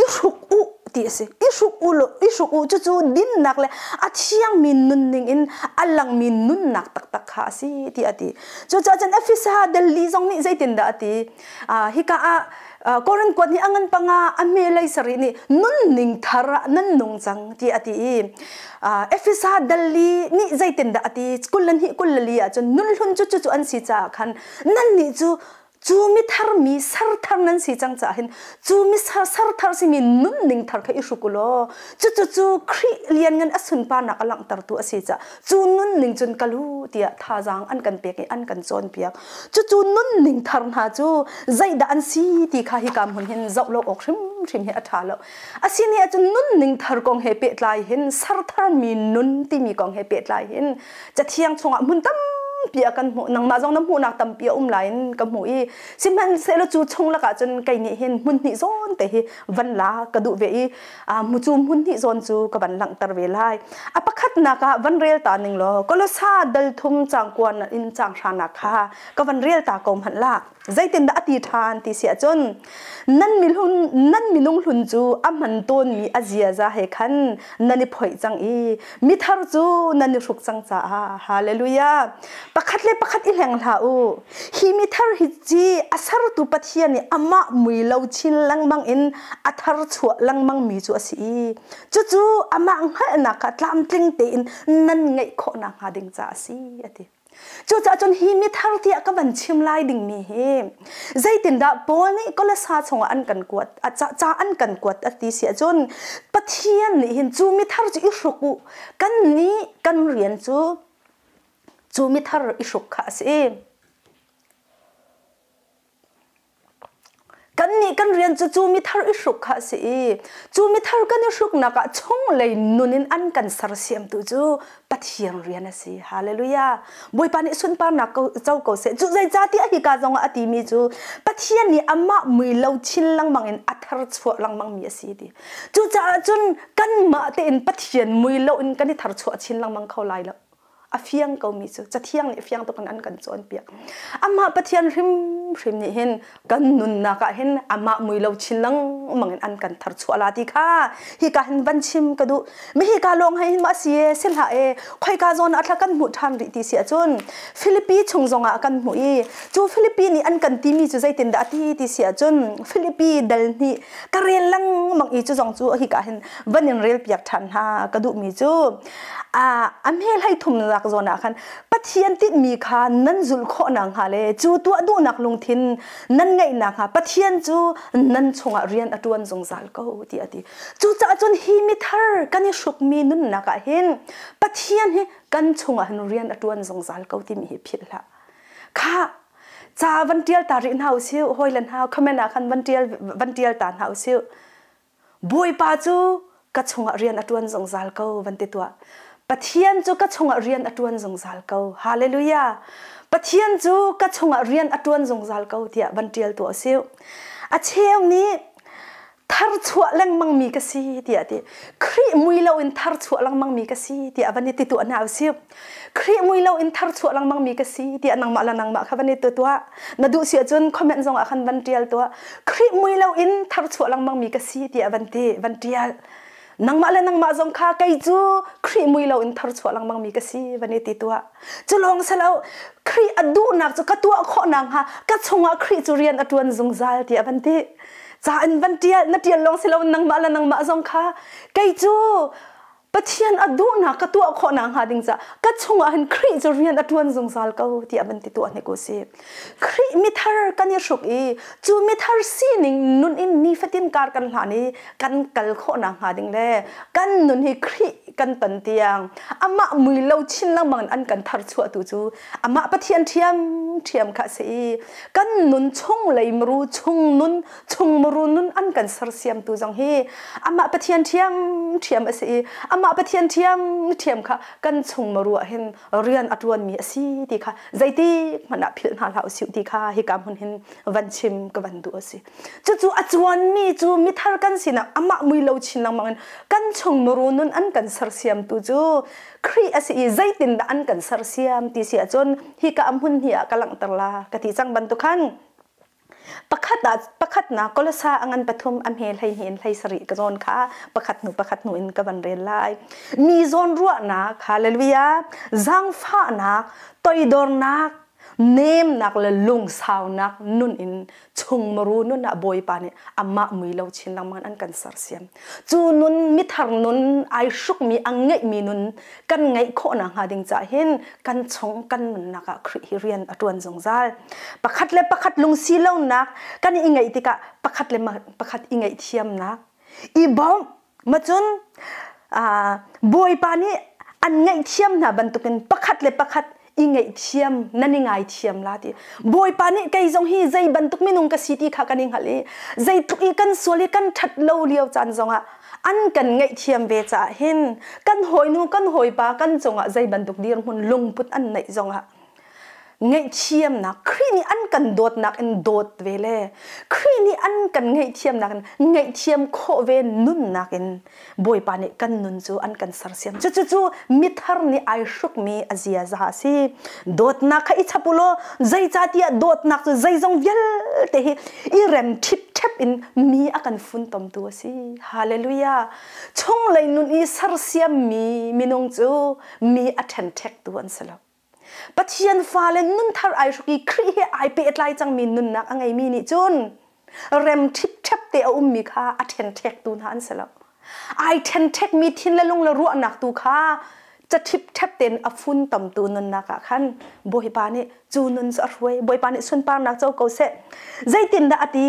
i hruk u ti a si. I hruk u law i hruk u. Cucu dinnak le a thiangmi nunning in a langmi nunnak taktak kha a si ti a ti. Cucaah cun Efesa Delhi zong nih zeitindah a ti? Hika ah Korin kuat nih a ngan panga a hme lei sarih nih nunning thar ah nan nung cang ti a ti i Efesa Delhi nih zeitindah a ti? 22 24 ah cun nun hlun cu cucu an si caah khan nannih cu cu mi thar mi ser thar nan si cang caah hin cu mi ser thar simi nunning thar kha i hruk u law cucu cu Khrih lianngan a sunparnak a langhtertu a si caah cu nunning cun kal u tiah thazaang an kan pek i an kan cawnpiak. Cucu nunning thar hna cu zeidah an si ti kha hika hmun hin zoh lo awk hrimhrim hi a ṭha lo. Asini ahcun nunning thar kong he pehtlai hin ser tharmi nun timi kong he pehtlai hin Cathiang chungah hmun tampi a kan hmuh. Nangmah zong na hmuhnak tampi a um lai in ka hmuh i sihmanhsehlaw cu chung lakah cun kei nih hin hmun hnih zawn te hi van la ka duh ve i cu hmun hnih zawn cu ka van langhter ve lai. A pakhatnak ah van rel ta ning law Kolosa dal thum cang kuan in cang hranak kha ka van rel ta ko hmanh la. Zeitindah a ti ṭhan ti si ahcun nan mihlun nan minung hlun cu a hman tawnmi a ziaza he khan nan i phoih cang i mithar cu nan i hruk cang caah. Hallelujah. Pakhat le pakhat i hleng hlah u. Hi mithar hi ci a sertu Pathian nih amah mui lo chin lengmang in a thar chuah lengmang mi cu a si i cucu amah hngalhnak kha tlamtling tein nan ngeih khawh nakhnga ding caah a si a ti. Cucaah cun hi mithar tiah ka van chim lai dingmi hi zeitindah Paul nih Kolasa chungah an kan kuat ca an kan kuat a ti si ahcun Pathian nih hin cu mithar cu i hruk u kan nih kan rian cu cu mithar i hruk kha a si. Kannih kan rian cu cu mithar i hruk kha a si i cu mithar kan i hruknak ah chunglei nun in an kan sersiamtu cu Pathian rian a si. Hallelujah. Bawipa nih sunparnak co ko seh. Cu zeicahtiah hika zongah a timi cu Pathian nih amah mui lo chin lengmang in a thar chuah lengmang mi a si ti. Cucaah cun kanmah tein Pathian mui lo in kan i thar chuah chin lengmang kho lai lo. A fiang komi cu Cathiang nih fiang tuk in an kan cawnpiak. Amah Pathian hrimhrim nih hin kan nunnak ah hin amah mui lo chin lengmang in an kan tharchuah la ti kha hika hin van chim ka duh. Mi hika lawng hai hin ma si e si hlah e khoika zawn ah thla kan hmuh ṭhan rih ti si ahcun Filipi chung zongah kan hmuh i cu Filipi nih an kan timi cu zeitindah a ti ti si ahcun Filipi dal hnih ka rel lengmang i cu zong cu hika hin van in rel piak ṭhan hna ka duhmi cu a hme hlei thumnak zawn ah khan Pathian tinhmi kha nan zulh khawh nakhnga le cu tuah duhnak lungthin nan ngeih nakhnga Pathian cu nan chungah rian a ṭuan zungzal ko ti a ti. Cucaah cun hi mithar kan i hrukmi nunnak ah hin Pathian hi kan chungah hin rian a ṭuan zungzal ko timi hi philh hlah. Kha ca van ṭial ta rih hna usih hawi le hna comment ah khan van ṭial ta hna usih. Bawipa cu ka chungah rian a ṭuan zungzal ko van ti tuah. Pathian cu ka chungah rian a ṭuan zungzal ko. Hallelujah. Pathian cu ka chungah rian a ṭuan zungzal ko tiah van ṭial tuah usih. A cheu nih tharchuah lengmang mi ka si tiah ti. Khrih mui loin tharchuah lengmang mi ka si tiah van i ti tuah hna usih. Khrih mui lo in tharchuah lengmang mi ka si tiah nangmah le nangmah kha van i tu tuah. Na duh si ahcun comment zong ah khan van tial tuah. Khrih mui lo in tharchuah lengmang mi ka si tiah van ti, van tial. Nangmah le nangmah zong kha kei cu Khrih mui lo in tharchuah lengmang mi ka si van i ti tuah. Cu lawng si lo, Khrih a duhnak cu ka tuah khawh nakhnga ka chungah Khrih cu rian a ṭuan zungzal tiah van ti. Ca in van tial, na tial lawng si lo nangmah le nangmah zong kha kei cu. Pathian a duhnak ka tuah khawh nakhnga ding caah ka chungah hin Khrih cu rian a ṭuan zungzal ko tiah van ti tuah hnik u sih. Khrih mithar kan i hruk i cu mithar sining nun in nifatin kar kan hlan i kan kal khawh nakhnga ding le kan nun hi Khrih kan ton tiang amah mui lo chin lengmang in an kan tharchuahtu cu amah Pathian ṭhiamṭhiam kha a si i kan nun chung lei muru chung nun chung muru nun an kan sersiamtu zong hi amah Pathian ṭhiamṭhiam a si i amah Pathian ṭhiamṭhiam kha kan chung muru ah hin rian a ṭuanmi a si ti kha zeitik hmanh ah philh hna hlah usih ti kha hika hmun hin van chim ka van duh a si. Cucu a cuanmi cu mithar kan sinak amah mui lo chin lengmang in kan chung muru nun an kan sersiamtu cu Khrih a si i zeitindah an kan sersiam ti si ahcun hika hmun hi ah ka langhter la ka ti cang bantuk khan Pakhat ah pakhatnak Kolosa a ngan pathum a hme 12 in 17 ka zawn kha pakhat hnu pakhat hnu in ka van rel lai. Mi zawn ruahnak, hallelujah, zaangfahnak, toidornak, nemnak le lungsaunak nun in chungmuru nun ah Bawipa nih amah mui lo chin lengmang an kan sersiam. Cu nun mithar nun ai hrukmi a ngeihmi nun kan ngeih khawh nakhnga ding caah hin kan chung kan nunnak ah Khrih hi rian a ṭuan zungzal. Pakhat le pakhat lungsi lonak kan i ngeih tikah pakhat le pakhat i ngaihthiamnak i bawmh macun Bawipa nih an ngaihthiam hna bantukin pakhat le pakhat i ngaihthiam nan i ngaithiam la ti Bawipa nih kei zong hi zei bantuk minung ka si ti kha kan i hngalh i zeitluk i kan sual i kan ṭhat lo lio caan zongah an kan ngaihthiam ve caah hin kan hawinu kan hawipa kan cungah zei bantuk dirhmun lungput an neih zongah ngaihthiamnak Khrih nih an kan dawtnak in dawt ve le Khrih nih an kan ngaihthiamnak in ngaihthiam khawh ve nunnak in Bawipa nih kan nun cu an kan sersiam. Cucu mithar nih ai hrukmi a ziaza a si. Dawtnak kha i chap u law zeicahtiah dawtnak cu zeizong vialte hi i rem ṭhipṭhep in mi a kan funtomtu a si. Hallelujah. Chunglei nun i sersiammi minung cu mi a ṭhenṭhektu an si lo. Pathian fale nunthar ai hruk i Khrih he ai pehtlai cangmi nunnak a ngeimi nih cun rem ṭhipṭhep te a ummi kha a ṭhenṭhektu hna an si lo. Ai ṭhenṭhekmi thin le lung le ruahnak tu kha caṭhipṭhep tein a funtomtu nunnak ah khan Bawipa nih cu nun cu a hruai. Bawipa nih sunparnak co ko seh. Zeitindah a ti?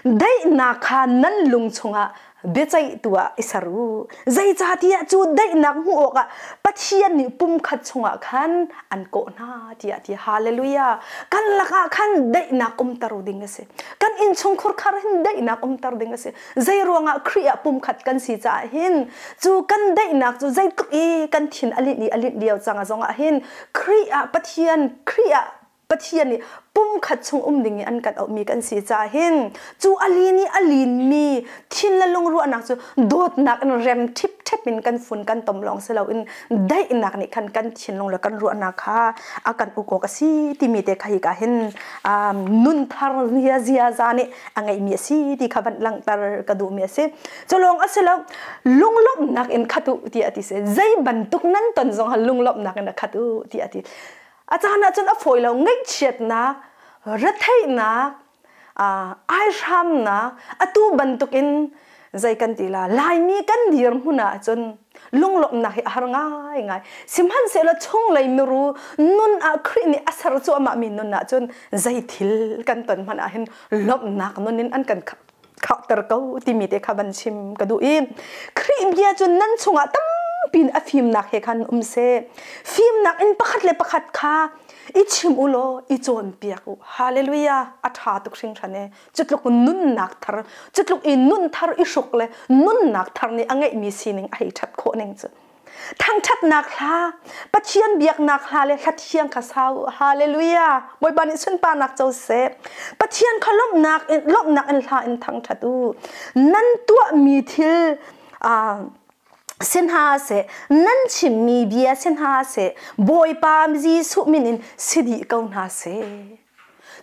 Daihnak kha nan lung chungah biaceihtu ah i ser u. Zeicahtiah cu daihnak hmuh awkah Pathian nih pumkhat chungah khan an kawh hna tiah ti. Hallelujah. Kan lakah khan daihnak umter ding a si. Kan innchungkhur khar hin daihnak umter ding a si. Zei ruangah Khrih ah pumkhat kan si caah hin cu kan daihnak cu zeitluk i kan thin a linh i a linh lio cang zongah hin Khrih ah Pathian Khrih ah Pathian nih pumkhat chung um ding in an kan auhmi kan si caah hin cu a lin i a linmi thin le lungruahnak cu dawtnak in rem ṭhipṭhep in kan fun kan tom lawng si loin daihnak nih khan kan thinlung le kan ruahnak kha a kan uk awk a si timi te kha hika hin nun thar ziaza nih a ngeihmi a si ti kha van langhter ka duhmi a si. Cu lawng a si lo lunglawmhnak in khat u ti a ti si zei bantuk nan ton zong ha lunglawmhnak in a khat u ti a ti. A caan ahcun a fawi lo ngaihchiatnak, retheihnak, aihramnak, atu bantukin zei kan ti la Laimi kan dirhmun ahcun lunglawmhnak hi a har ngaingai. Sihmanhsehlaw chunglei miru nun ah Khrih nih a ser cuahmahmi nun ahcun zei thil kan ton hmanh ahhin lawmhnak nun in an kan khahter ko timi te kha van chim ka duh i Khrih bia cu nan chungah tampi in a fimnak he khan um seh fimnak in pakhat le pakhat kha i chim u law i cawnpiak u hallelujah a ṭha tuk hringhran e cutluk nunnak thar cutluk i nun thar i hruk le nunnak thar nih a ngeihmi sining a hei ṭhat khawh ning cu Thangṭhatnak hla, Pathian biaknak hla le hla thiang kha sa u. Hallelujah! Bawipa nih sunparnak co seh. Pathian kha lawmhnak in, lawmhnak in hla in thangṭhat u. Nan tuahmi thil si hna seh, nan chimmi bia si hna seh, Bawipa Jesuh min in si dih ko hna seh.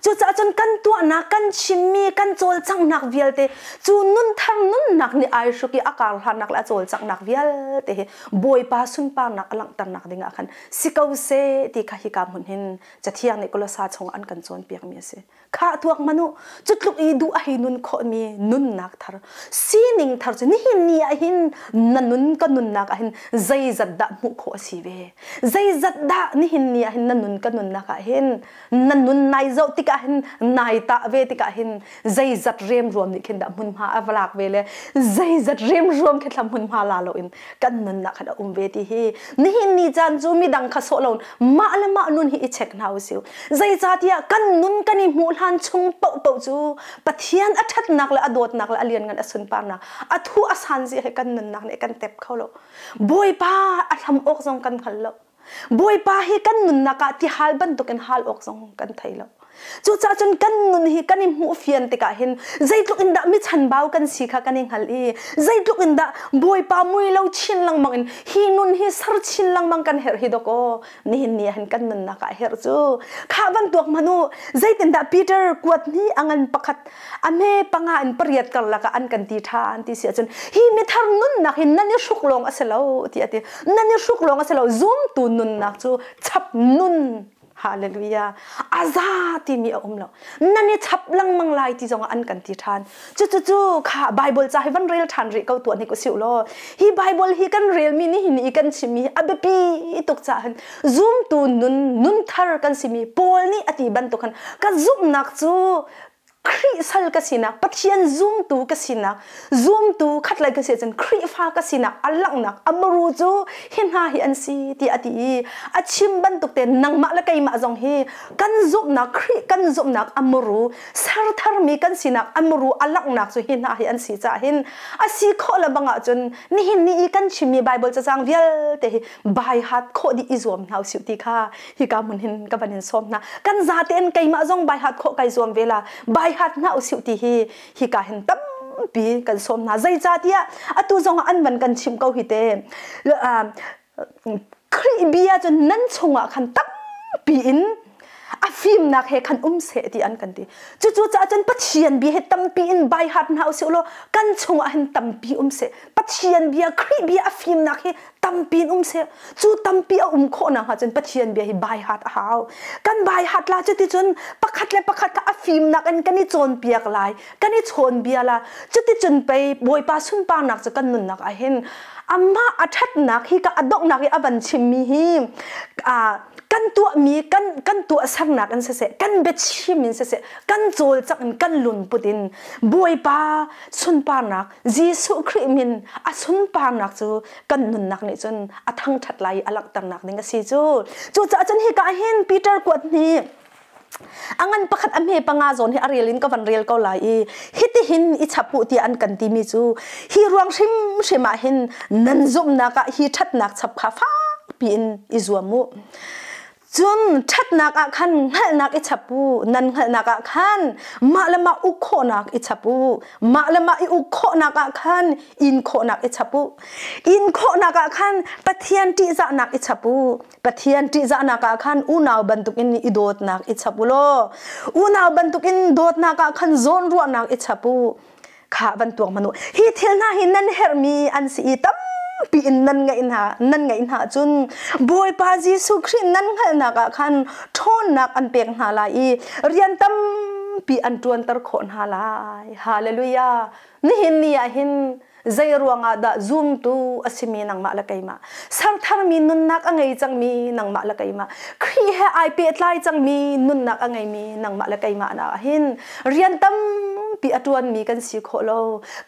Cucaah cun kan tuahnak, kan chimmi, kan cawlcanghnak vialte cu nunthar nunnak nih ai hruk i a karhlannak le a cawlcanghnak vialte hi Bawipa sunparnak a langhternak ding ah khan si ko seh ti kha hika hmun hin Cathiang nih Kolosa chungah an kan cawnpiakmi a si. Kha tuak hmanh u, cu tluk i duh a hei nun khawhmi nunnak thar, sining thar cu nihin ni ah hin na nun ka nunnak ah hin zeizat dah hmuh khawh a si ve? Zeizat dah nihin ni ah hin na nun ka nunnak ah hin na nun nai zoh tikah hin nai tah ve tikah hin zeizat remruam nih khin dah hmunhma a va lak ve le zeizat remruam khi thlam hmunhma la loin kan nunnak khan a um ve ti hi nihin ni caan cu midang kha sawh lo mah le mah nun hi i check hna usih. Zeicahtiah kan nun kan i hmuh hlan chung paohpaoh cu Pathian a ṭhatnak le a dawtnak le a lianngan a sunparnak a thu a san zia he kan nunnak nih kan tep kho lo. Bawipa a hlam awk zong kan hngal lo. Bawipa hi kan nunnak ah tihal bantukin hal awk zong kan thei lo. Cucaah cun kan nun hi kan i hmuh fian tikah hin zeitluk in dah mi chanbau kan si kha kan i hngal i zeitluk in dah Bawipa mui lo chin lengmang in hi nun hi ser chin lengmang kan herh hi dawkaw nihin ni ah hin kan nunnak ah herh cu kha bantuk hmanh u. Zeitindah Peter kuat ni a ngan pakhat a hme panga in pariat karlak ah an kan ti ṭha an ti si ahcun hi mithar nunnak hi nan i hruk lawng a si lo ti a ti. Nan i hruk lawng a si lo, zumtu nunnak cu chap nun. Hallelujah. Aza timi a um lo. Nan i chap lengmang lai ti zongah an kan ti ṭhan. Cucucu kha Bible ca hi van rel ṭhan rih ko tuah hnik usih law. Hi Bible hi kan relmi ni hi ni kan chimmi hi a biapi tuk caah hin zumtu nun nun thar kan simi Paul nih a ti bantuk khan ka zumhnak cu Khrih sal ka sinak, Pathian zumtu ka sinak, zumtu khatlei ka si ahcun Khrihfa ka sinak a langhnak a muru cu hi hna hi an si ti a ti i a chim bantuk tein nangmah le keimah zong hi kan zumhnak Khrih kan zumhnak a muru sertharmi kan sinak a muru a langhnak cu hi hna hi an si caah hin a si khawh le bang ahcun nihin ni i kan chimmi Bible cacang vialte hi bai hat khawh dih i zuam hna usih ti kha hika hmun hin ka van in sawm hna. Kan zatein keimah zong bai hat khawh kai zuam ve la, bai hat hna usih ti hi hika hin tampi kan sawm hna. Zeicahtiah atu zong an van kan chim ko hi te. Khrih bia cu nan chungah khan tampi in a fimnak he khan um seh ti an kan ti. Cucu caah cun Pathian bia he tampi in bai hat hna usih law kan chungah hin tampi um seh. Pathian bia, Khrih bia a fimnak hi tampi in um seh. Cu tampi a um khawh nakhnga cun Pathian bia hi bai hat a hau. Kan bai hat la cuticun pakhat le pakhat kha a fimnak in kan i cawnpiak lai, kan i chawn bia la. Cuticun pei Bawipa sunparnak cu kan nunnak ah hin amah a ṭhatnak hi ka a donghnak i a van chimmi hi kan tuahmi kan kan tuahsernak in siseh, kan biachim in siseh, kan cawlcangh in kan lungput in Bawipa sunparnak Jesuh Khrih min a sunparnak cu kan nunnak nih cun a thangṭhat lai i a langhternak ding a si cu. Cucaah cun hika hin Peter kuat nih a ngan pakhat a hme panga zawn hi a rel in ka van rel ko lai i hitihin i chap u tiah an kan timi cu hi ruang hrimhrim ah hin nan zumhnak ah hi ṭhatnak chap kha fakpi in i zuam u. Cun ṭhatnak ah khan hngalhnak i chap u, nan hngalhnak ah khan mah le mah uk khawhnak i chap u, mah le mah i uk khawhnak ah khan in khawhnak i chap u. In khawhnak ah khan Pathian ṭihzahnak i chap u. Pathian ṭihzahnak ah khan unau bantukin i dawtnak i chap u law, unau bantukin dawtnak ah khan zawnruahnak i chap u. Kha van tuak hmanh u. Hi thil hna hi nan herhmi an si i tampi in nan ngeih hna nan ngeih hna cun Bawipa Jesuh Khrih nan hngalhnak ah khan ṭhawnnak an pek hna lai i rian tampi an ṭuanter khawh hna lai. Hallelujah. Nihin ni ah hin zei ruangah dah zumtu a simi nangmah le keimah sertharmi nunnak a ngei cangmi nangmah le keimah Khrih he ai pehtlai cangmi nunnak a ngeimi nangmah le keimah na hin rian tampi a ṭuanmi kan si khawh lo.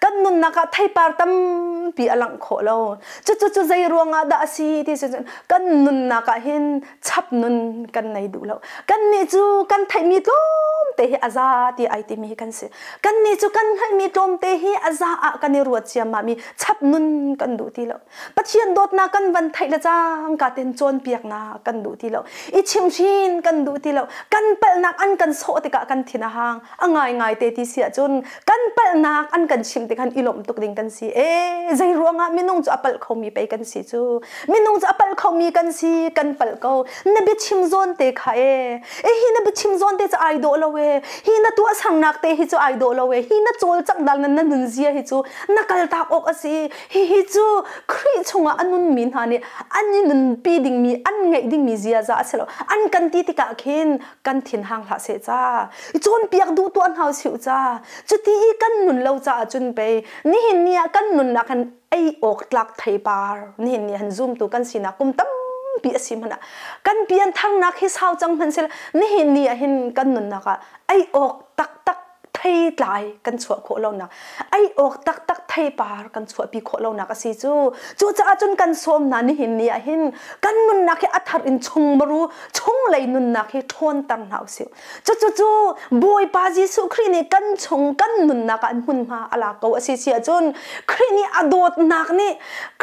Kan nunnak ah theipar tampi a langh khawh lo. Cucu cu zei ruangah dah a si ti cun kan nunnak ah hin chap nun kan nei duh lo. Kannih cu kan theihmi tlawmte hi a za ti ai timi hi kan si. Kannih cu kan hngalhmi tlawmte hi a za ah kan i ruat ciammahmi chap nun kan duh ti lo. Pathian dawtnak kan van theih le cangka ten cawnpiaknak kan duh ti lo. I chimhrin kan duh ti lo. Kan palhnak an kan sawh tikah kan thin a hang. A ngaingai te ti si ahcun. ahcun kan palhnak an kan chimh tik han i lawmh tuk ding kan si. E zei ruangah minung cu a palh khomi pei kan si cu. Minung cu a palh khomi kan si, kan palh ko. Na biachim zawn te kha e. E hi na biachim zawn te cu ai dawh lo e. Hi na tuah sangnak te hi cu ai dawh lo e. Hi na cawlcangh dal na nun zia hi cu na kaltak awk a si. Hihi cu Khrih chungah a nunmi hna nih an i nunpi dingmi, an ngeih dingmi ziaza a si lo. An kan ti tikah khin kan thin hang hlah seh ca. I cawnpiak duh tuah hna usih ca. Cuti i kan nun lo caah cun pei nihin ni ah kan nunnak hin ei awk tlak theipar nihin ni han zumtu kan sinak kum tampi a si hmanh ah kan piantharnak hi sau cang hmanh seh nihin ni ah hin kan nunnak ah ei awk taktak theitlai kan chuah khawh lonak ei awk taktak theipar kan chuahpi khawh lonak a si cu. Cucaah cun kan sawm hna nihin ni ah hin kan nunnak hi a thar in chungmaru chunglei nunnak hi ṭhawnter hna usih. Cucu cu Bawipa Jesuh Khrih nih kan chung kan nunnak ah hmunhma a lak ko a si si ahcun Khrih nih a dawtnak nih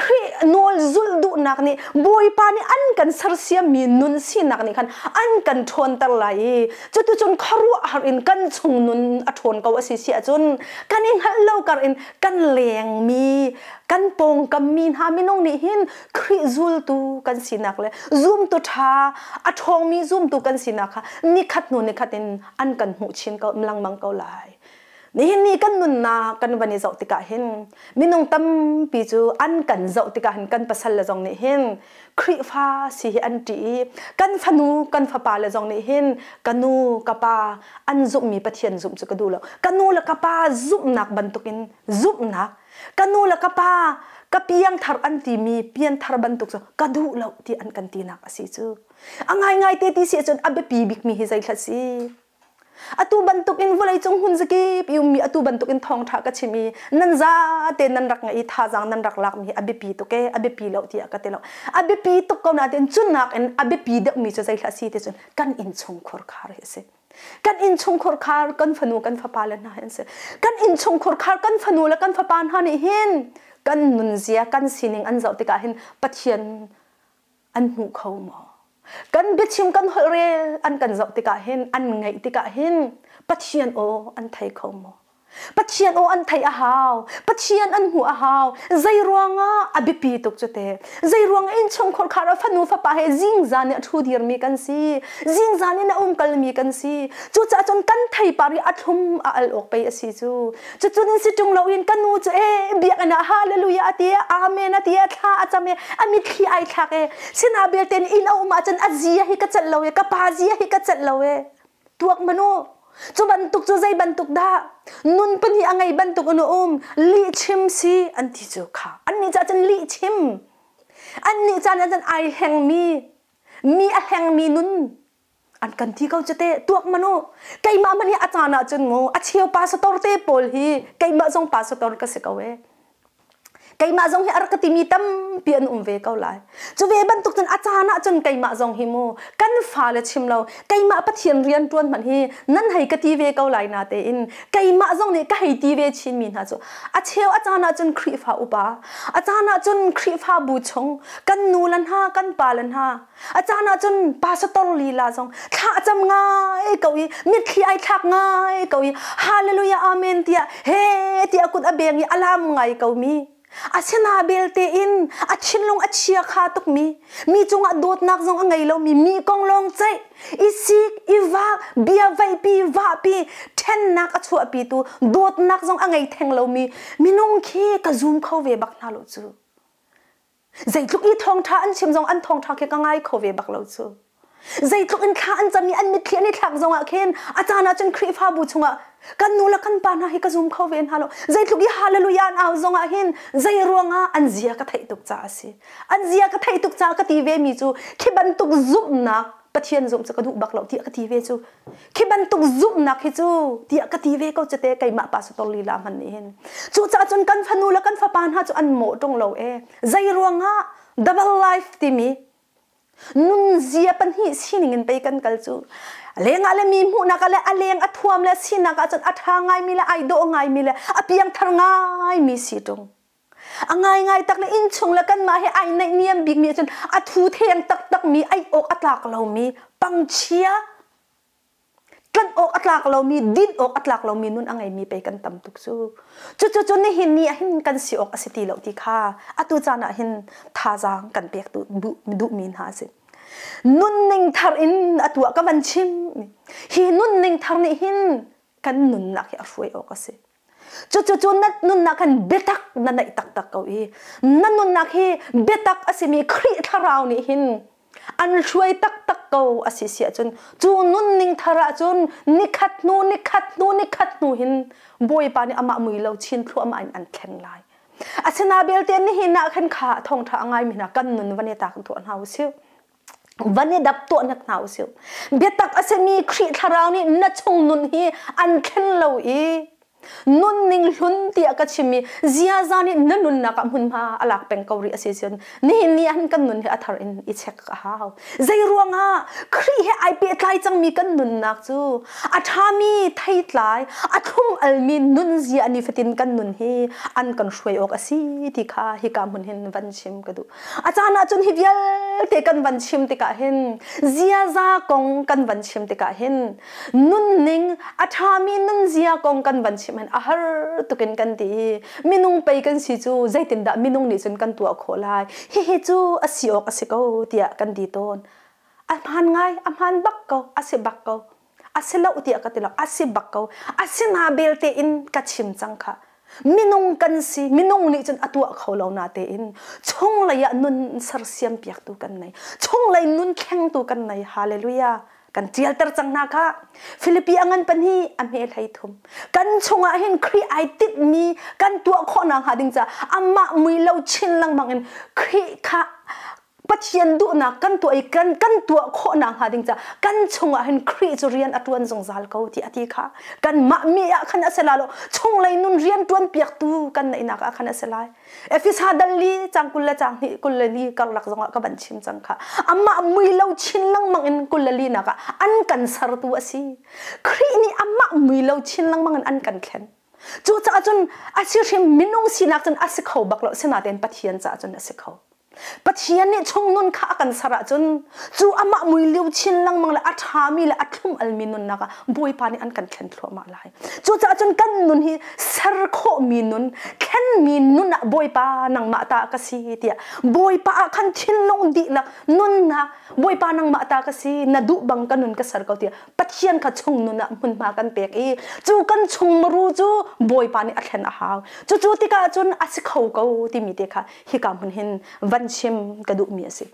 Khrih nawl zulh duhnak nih Bawipa nih an kan sersiammi nun sinak nih khan an kan ṭhawnter lai i Cuticun khuaruahhar in kan chung nun a ṭhawn ko a si si ahcun kan i hngalh lo kar in kan lengmi kan pawngkam mi hna minung nih hin Khrih zultu kan sinak le zumtu ṭha a ṭhawngmi zumtu kan sinak kha nikhat hnu nikhat in an kan hmuh chin ko lengmang ko lai. Nihin ni kan nunnak kan van i zoh tikah hin minung tampi cu an kan zoh tikah hin kan pasal le zong nih hin Khrihfa si hi an ṭih i kan fanu kan fapa le zong nih hin ka nu ka pa an zumhmi Pathian zumh cu ka duh lo. Ka nu le ka pa zumhnak bantukin zumhnak ka nu le ka pa ka piangthar an timi pianthar bantuk cu ka duh lo ti an kan tinak a si cu. A ngaingai te ti si ahcun a biapi bikmi hi zeithla si? Atu bantukin vawleicung hmun zakip i ummi atu bantukin thawngṭha ka chim i nan zate nan rak ngaih i thazaang nan rak lakmi hi a biapi tuk ee, a biapi lo tiah ka ti lo. A biapi tuk ko nain cunak in a biapi deuhmi cu zeihlah si ti cun kan innchungkhur khar hi a si. Kan innchungkhur khar kan fanu kan fapa le hna hi an si. Kan innchungkhur khar kan fanu le kan fapa hna nih hin kan nunzia kan sining an zoh tikah hin Pathian an hmu kho maw? Kan biachim kan holhrel an kan zoh tikah hin an ngaih tikah hin Pathian aw an thei kho maw? Pathian aw an theih a hau. Pathian an hmuh a hau. Zei ruangah a biapi tuk cu te. Zei ruang innchungkhar khar a fanu fapa he zingzan in a ṭhu dirmi kan si. Zingzan in a umkalmi kan si. Cucaah cun kan theipar hi a thlum a al awk pei a si cu. Cucun in si ṭung loin ka nu cu e biakinn ah hallelujah a ti amen a ti thla a cam i a mitthli ai thlak e sinah belte inn a um ahcun a zia hi ka celh lo e ka pa zia hi ka celh lo e tuak manu cu bantuk cu zei bantuk dah nun pahnih a ngei bantuk in a um lihchim si an ti cu kha annih cah cun lihchim annih caan ah cun ai hlengmi mi a hlengmi nun an kan ti ko cu te tuak manu keimah man hi a caan ah cun mu a cheu pastor te pawl hi keimah zong pastor ka si ko e keimah zong hi a rak ka timi tampi an um ve ko lai cu ve bantuk cun a caan ah cun keimah zong hi mu kan fale chim lo keimah Pathian rian tuan hmanh hi nan hei ka ti ve ko lai na tein keimah zong nih ka hei ti ve chin mi hna cu a cheu a caan ah cun Khrihfa upa a caan ah cun Khrihfabu chung kan nu le hna kan pa le hna A caan ah cun pastor lila zong thla a cam ngai ko i mitthli ai thlak ngai ko i hallelujah amen tiah he tiah kut a beng i a lam ngai ko mi asina belte in a thinlung a chia kha tuk mi mi cungah dawtnak zong a ngei lomi mi kong lawng ceih i sik i vak bia vaihpi vahpi ṭhennak a chuahpi tu dawtnak zong a ngei theng lomi minung khi ka zum kho ve bak hna lo cu. Zeitluk i thawngṭha an chim zong an thawngṭha khi ka ngai kho ve bak lo cu. Zeitluk in thla an cam i an mitthli an i thlak zongah khin a caan ah cun Khrihfabu chungah kan nu le kan pa hna hi ka zum kho ve hna lo. Zeitluk i hallelujah an au zongah hin zei ruangah an zia ka theih tuk caah a si. An zia ka theih tuk caah ka ti ve mi cu khi bantuk zumhnak Pathian zumh cu ka duh bak lo tiah ka ti ve cu. Khi bantuk zumhnak hi cu tiah ka ti ve ko cu te keimah pastor lila hman nih hin. Cucaah cun kan fanu le kan fapa hna cu an mawh ṭung lo e. Zei ruangah double life timi nunzia pahnih sining in pei kan kal cu. Lengah le mi hmuhnak ah le a leng a thuam le sinak ah cun a ṭha ngaimi le ai dawh ngaimi le a piangthar ngaimi si ṭung. A ngaingai tak le innchung le kanmah he ai naihniam bikmi ahcun a thu theng taktakmi ei awk a tlak lomi pangchia. Tlanh awk a tlak lomi, din awk a tlak lomi nun a ngeimi pei kan tam tuk cu. Cucu cu nihin ni ah hin kan si awk a si ti lo ti kha atu caan ah hin thazaang kan pek duhmi hna a si. Nunning thar in atu ah ka van chim. Hi nunning thar nih hin kan nunnak hi a hruai awk a si. Cucu cu na nunnak hin biatak na neih taktak ko i na nunnak hi biatak a simi Khrih thlarau nih hin an hruai taktak ko a si si ahcun cu nunning thar ahcun nikhat hnu nikhat hnu nikhat hnu hin Bawipa nih amah mui lo chin thluahmah in an thlen lai. Asina belte nihin ah khan kha thawngṭha a ngaimi hna kan nun van i tak tuah hna usih. Van i dap tuahnak hna usih. Biatak a simi Khrih thlarau nih na chung nun hi an thlen lo i nunning hlun tiah ka chimmi ziaza nih na nunnak ah hmunhma a lak peng ko rih a si cun nihin ni ah hin kan nun hi a thar in i check a hau. Zei ruangah Khrih he ai pehtlai cangmi kan nunnak cu a ṭhami theitlai a thlum almi nunzia nifatin kan nun hi an kan hruai awk a si ti kha hika hmun hin van chim ka duh. A caan ahcun hi vialte kan van chim tikah hin ziaza kong kan van chim tikah hin nunning a ṭhami nunzia kong kan van chim hin a har tukin kan ti i minung pei kan si cu zeitindah minung nih cun kan tuah khawh lai hihi cu a si awk a si ko tiah kan ti tawn. A hmaan ngai, a hmaan bak ko, a si bak ko. A si lo tiah ka ti lo, a si bak ko. Asina belte in ka chim cang kha. Minung kan si, minung nih cun a tuah kho lo na tein chunglei ah nun sersiam piaktu kan nei. Chunglei nun thlengtu kan nei. Hallelujah. Kan tialter cang hna kha. Filipi a ngan pan hi a hme hlei thum. Kan chungah hin Khrih ai tinhmi kan tuah khawhnak hnga ding caah amah mui lo chin lengmang in Khrih kha Pathian duhnak kan tuah i kan kan tuah khawhnak hnga ding caah kan chungah hin Khrih cu rian a ṭuan zungzal ko ti a ti kha kanmah mi ah khan a si lai lo chunglei nun rian ṭuan piaktu kan neihnak ah khan a si lai Efesa dal li cang 20 le cang hnih 22 karlak zongah ka van chim cang kha amah mui lo chin lengmang in 24 nak ah an kan sertu a si Khrih nih amah mui lo chin lengmang in an kan thlen Cucaah cun a si hrim minung sinak cun a si kho bak lo sinain Pathian caah cun a si kho Pathian nih chungnun kha a kan ser ahcun cu amah mui liu chin lengmang le a ṭhami le a thlum almi nunnak ah Bawipa nih an kan thlen thluahmah lai. Cucaah cun kan nun hi ser khawhmi nun, thlenmi nun ah Bawipa nangmah ta ka si tiah Bawipa ah khan thinlung dihlak nunnak Bawipa nangmah ta ka si na duh bang ka nun ka ser ko tiah Pathian kha chung nun ah hmunhma kan pek i cu kan chung muru cu Bawipa nih a thlen a hau. Cucu tikah cun a si kho ko timi te kha hika hmun hin van chim ka duhmi a si.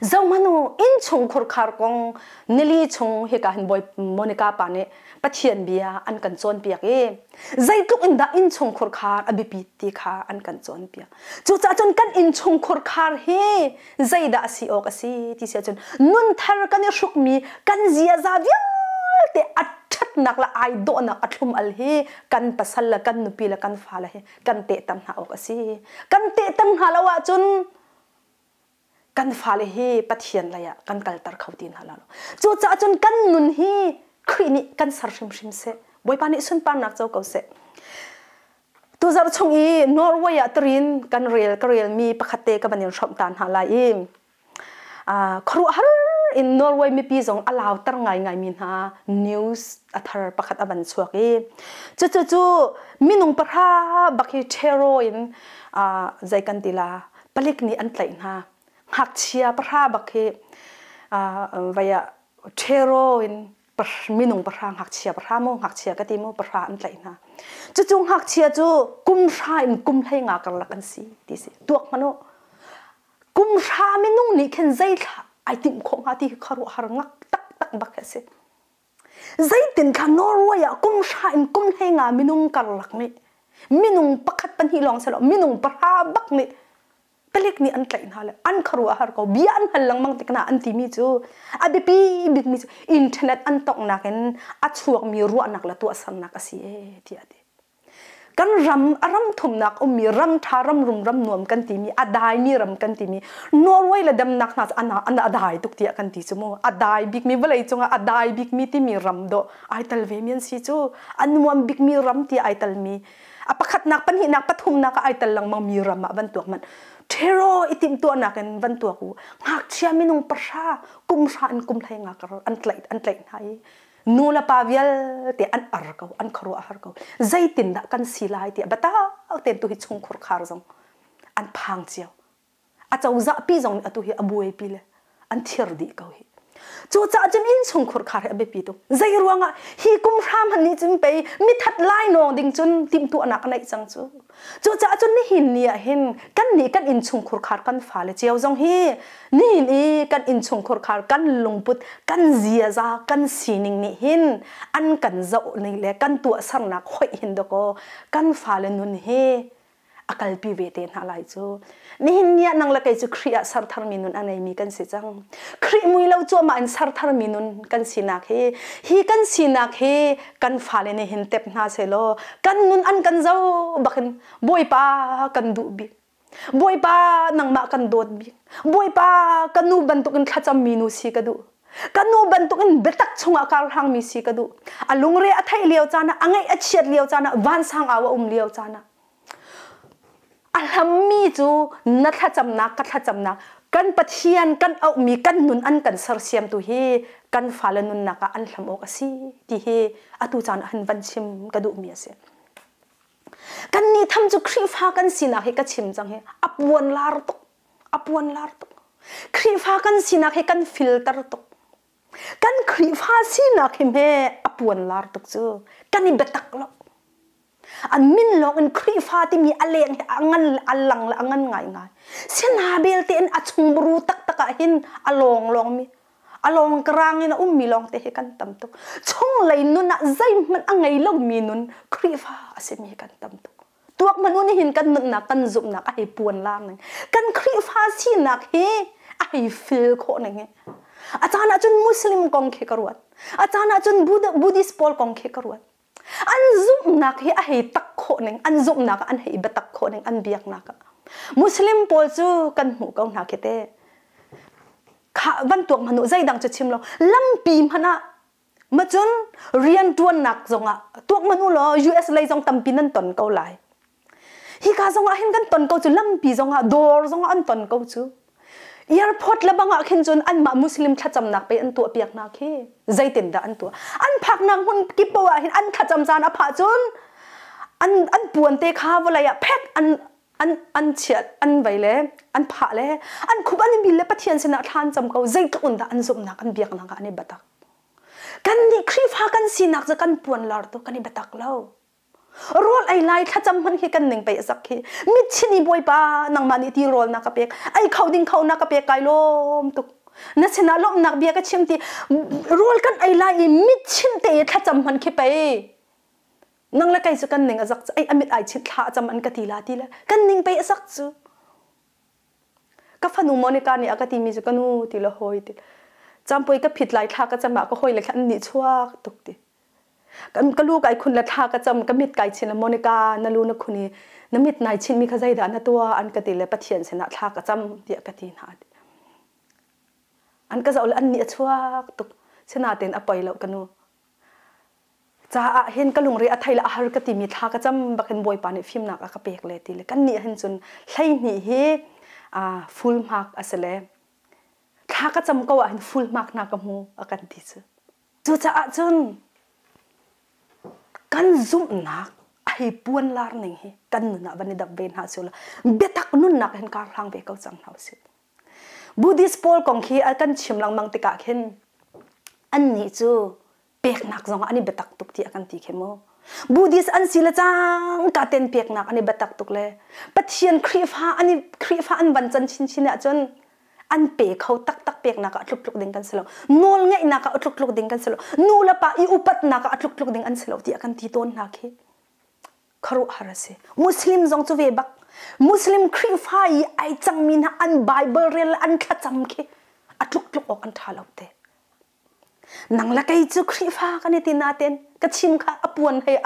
Zohmanh u, innchung khurkhar kong nili chung hika hin Bawi Monica pa nih Pathian bia an kan cawnpiak i zeitluk in dah innchung khurkhar a biapit ti kha an kan cawnpiak. Cucaah cun kan innchung khurkhar hi zeidah a si awk a si ti si ahcun nunthar kan i hrukmi kan ziaza vialte a ṭhatnak le ai dawhnak a thlum al hi kan pasal le kan nupi le kan fale hi kan tehter hna awk a si. Kan tehter hna lo ahcun kan fale hi Pathian lei ah kan kalter kho ti hna lo. Cucaah cun kan nun hi Khrih nih kan ser hrimhrim seh. Bawipa nih sunparnak co ko seh. Tuzarh chung i Norway ah tarin kan rel ka relmi pakhat te ka van in hrawmh ta hna lai i khuaruahhar in Norway mipi zong a lauter ngaingaimi hna news a thar pakhat a van chuak i cucu cu minung pahra bak hi ṭhero in zei kan ti la palik nih an tlaih hna ngakchia pahra bak hi vai ah ṭhero in minung pahra ngakchia pahra mu ngakchia ka ti mu pahra an tlaih hna cucu ngakchia cu kum hra in kum 15 karlak an si ti si tuak hmanh u Kum hra minung nih khin zeithla ai timh khawh hnga ti hi khuaruahhar ngak taktak bak a si. Zeitin kha Norway ah kum hra in kum 15 minung karlak nih minung pakhat pahnih lawng silo minung pahra bak nih palik nih an tlaih hna le an khuaruahhar ko bia an hal lengmang tik hna an timi cu a biapi bikmi cu internet an tonghnak in a chuakmi ruahnak le tuahsernak a si ee tiah a ti. Kan ram a ram thumnak ummi ram ṭha ram rum ram nuam kan timi a daimi ram kan timi Norway le Denmark hna cu an a dai tuk tiah kan ti cu mu a dai bikmi vawlei cungah a dai bikmi timi ram dawh ai tel ve mi an si cu a nuam bikmi ram ti ai telmi. A pakhatnak, pahnihnak, pathumnak ah ai tel lengmang mi ram ah van tuak manh. Terror i timhtuahnak in van tuak u. Ngakchia minung pahra, kum hra in kum hlei nga kar an tlaih an tlaih hna i nu le pa vialte an ar ko, an khuaruah a har ko. Zeitindah kan si lai tiah biatak tein tu hi chungkhur khar zong an phang cio. A cozah pi zong nih atu hi a buaipi le an thir dih ko hi. Cucaah cun innchungkhur khar hi a biapi tuk. Zei ruangah hi kum hram han nih cun pei mithat lai nawng ding cun timhtuahnak a neih cang cu. Cucaah cun nihin ni ah hin kan nih kan innchungkhur khar kan fale cio zong hi nihin i kan innchungkhur khar kan lungput kan ziaza kan sining nih hin an kan zoh ning le kan tuahsernak hoih hin dakaw kan fale nun hi a kalpi ve te hna lai cu. Nihin ni ah nang le kei cu Khrih ah sertharmi nun a ngeimi kan si cang. Khrih mui lo cuahmah in sertharmi nun kan sinak hi hi kan sinak hi kan fale nih hin tep hna sehlaw kan nun an kan zo bakin Bawipa kan duh bik. Bawipa nangmah kan dawt bik. Bawipa ka nu bantukin thlacammi nu si ka duh. Ka nu bantukin biatak chungah kar hrangmi si ka duh. A lungre a theih lio caan ah, a ngaih a chiat lio caan ah, vansang au a um lio caan ah A hlammi cu na thlacamnak ka thlacamnak kan Pathian kan auhmi kan nun an kan sersiamtu hi kan fale nunnak ah an hlam awk a si ti hi atu caan ah hin van chim ka duhmi a si. Kan nih tham cu Khrihfa kan sinak hi ka chim cang hi a puan lar tuk a puan lar tuk. Khrihfa kan sinak hi kan filter tuk. Kan Khrihfa sinak hi hme a puan lar tuk cu kan i biatak lo. An min lawng in Khrihfa timi a leng hi a ngan a lang le a ngan ngaingai. Sina belte in a chungburu taktak ah hin a lawng lawngmi a lawng karang in a ummi lawng te hi kan tam tuk. Chunglei nun ah zeihmanh a ngei lomi nun Khrihfa a simi kan tam tuk. Tuak hmanh u nihin kan nunnak kan zumhnak a hei puan lar ning. Kan Khrihfa sinak hi a hei fil khawh ning hi. A caan ah cun Muslim kong khi ka ruat. A caan ah cun Buddhist pawl kong khi ka ruat. An zumhnak hi a hei tak khawh ning, an zumhnak ah an hei biatak khawh ning, an biaknak ah. Muslim pawl cu kan hmuh ko hna khi te. Kha van tuak hmanh u zeidang cu chim lo. Lampi hmanh ah macun rianṭuannak zongah tuak hmanh u law US lei zong tampi nan ton ko lai. Hika zongah hin kan ton ko cu lampi zongah dawr zongah an ton ko cu. Airport le bang ah khin cun anmah Muslim thlacamnak pe an tuah piak hna khi zeitindah an tuah an phaknak hmun kip poah ah hin an thlacam caan a phah cun an an puan te kha vawlei ah phek an an an chiat an vei le an phah le an khup an i bil le Pathian sinah thla an cam ko zeitluk in dah an zumhnak an biaknak ah an i biatak kan nih Khrihfa kan sinak cu kan puan lar tu kan i biatak lo Rawl ei lai thlacam hmanh khi kan ning pei a sak khi. Mitchin i Bawipa nangmah nih ti rawl na ka pek. Ei kho ding kho na ka pek kai lawm tuk. Na sinah lawmhnak bia ka chim ti rawl kan ei lai i mitchin te i thlacam hmanh khi pei. Nang le kei cu kan ning a zak cu ei a mit ai chit thla a cam an ka ti la ti le kan ning pei a sak cu. Ka fanu Monica nih a ka timi cu ka nu ti le hawi ti. Campui ka phit lai thla ka cam ah ka hawi le kha an nih chuak tuk ti. Ka lu kai khun le thla ka cam ka mit kai chin le Monica na lu na khun i na mit nai chinmi kha zeidah na tuah an ka ti le Pathian sinah thla ka cam tiah ka ti hna. An ka zoh le an nih a chuak tuk. Sinain a poi lo ka nu. Caah hin ka lungre a thei le a har ka timi thla ka cam bakin Bawipa nih fimnak a ka pek le ti le kan nih hin cun 12 hi full mark a si le thla ka cam ko ah hin full mark hna ka hmu a kan ti cu. Cucaah cun kan zumhnak a hei puan lar ning hi kan nun ah van i dap ve hna sih biatak nunnak hin kar hlang ve ko cang hna usih. Buddhist pawl kong khi a kan chim lengmang tikah khin annih cu peknak zong ah an i biatak tuk ti a kan ti khi mu. Buddhist an si le cangka ten peknak an i biatak tuk le Pathian Khrihfa an i Khrihfa an van can chinchin ahcun an pe kho taktak peknak ah tluktluk ding kan si lo nawl ngeihnak ah tluktluk ding kan si lo nu le pa i upatnak ah tluktluk ding an si lo tiah kan ti tawn hna khi khuaruahhar a si muslim zong cu ve bak muslim khrihfa i ai cangmi hna an bible rel an thlacam khi a tluktluk awk an ṭha lo te nang le kei cu khrihfa kan i ti naten ka chim kha a puan hei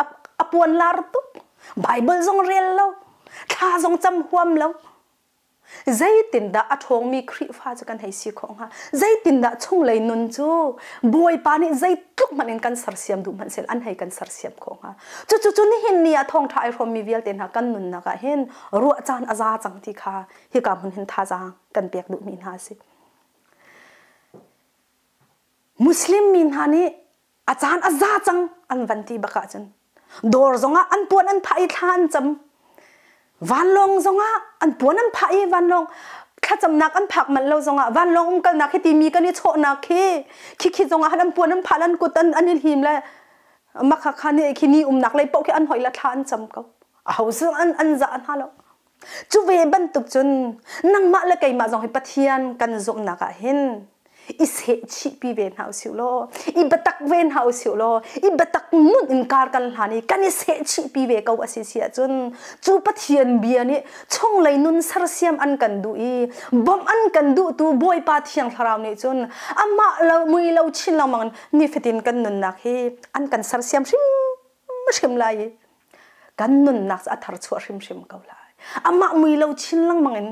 a puan lar tuk bible zong rel lo thla zong cam huam lo. Zeitindah a ṭhawngmi Khrihfa cu kan hei si khawh hnga? Zeitindah chunglei nun cu Bawipa nih zeitluk hmanh in kan sersiam duh hmanh seh an hei kan sersiam khawh hnga? Cucu cu nihin ni ah thawngṭha ai hrawmmi vialte hna kan nunnak ah hin ruah caan a za cang ti kha hika hmun hin thazaang kan pek duhmi hna a si. Muslim mi hna nih a caan a za cang an van ti bak ahcun dawr zongah an puan an phah i thla an cam vanlawng zongah an puan an phah i vanlawng thlacamnak an phak manh lo zongah vanlawng umkalnak hi timi kan i chawhnak khi khi khi zongah an puan an phah an kut an an i hlim le makha kha nih khi ni umnak lei paoh khi an hoih la thla an cam ko a ho an an za hna lo Cu ve bantuk cun nangmah le keimah zong hi Pathian kan zumhnak ah hin i sehchihpi ve hna usih law i biatak ve hna usih law i biatak nun in kar kan hlan i kan i sehchihpi ve ko a si si ahcun cu Pathian bia nih chunglei nun sersiam an kan duh i bawmh an kan duhtu Bawipa Thiang Thlarau nih cun amah lo mui lo chin lengmang in nifatin kan nunnak hi an kan sersiam hrimhrim lai i kan nunnak cu a thar chuah hrimhrim ko lai. Amah mui lo chin lengmang in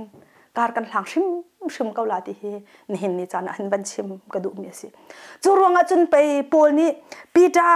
kar kan hlang hrimhrim ko la ti hi nihin ni caan ah hin van chim ka duhmi a si. Cu ruangah cun pei Paul nih Peter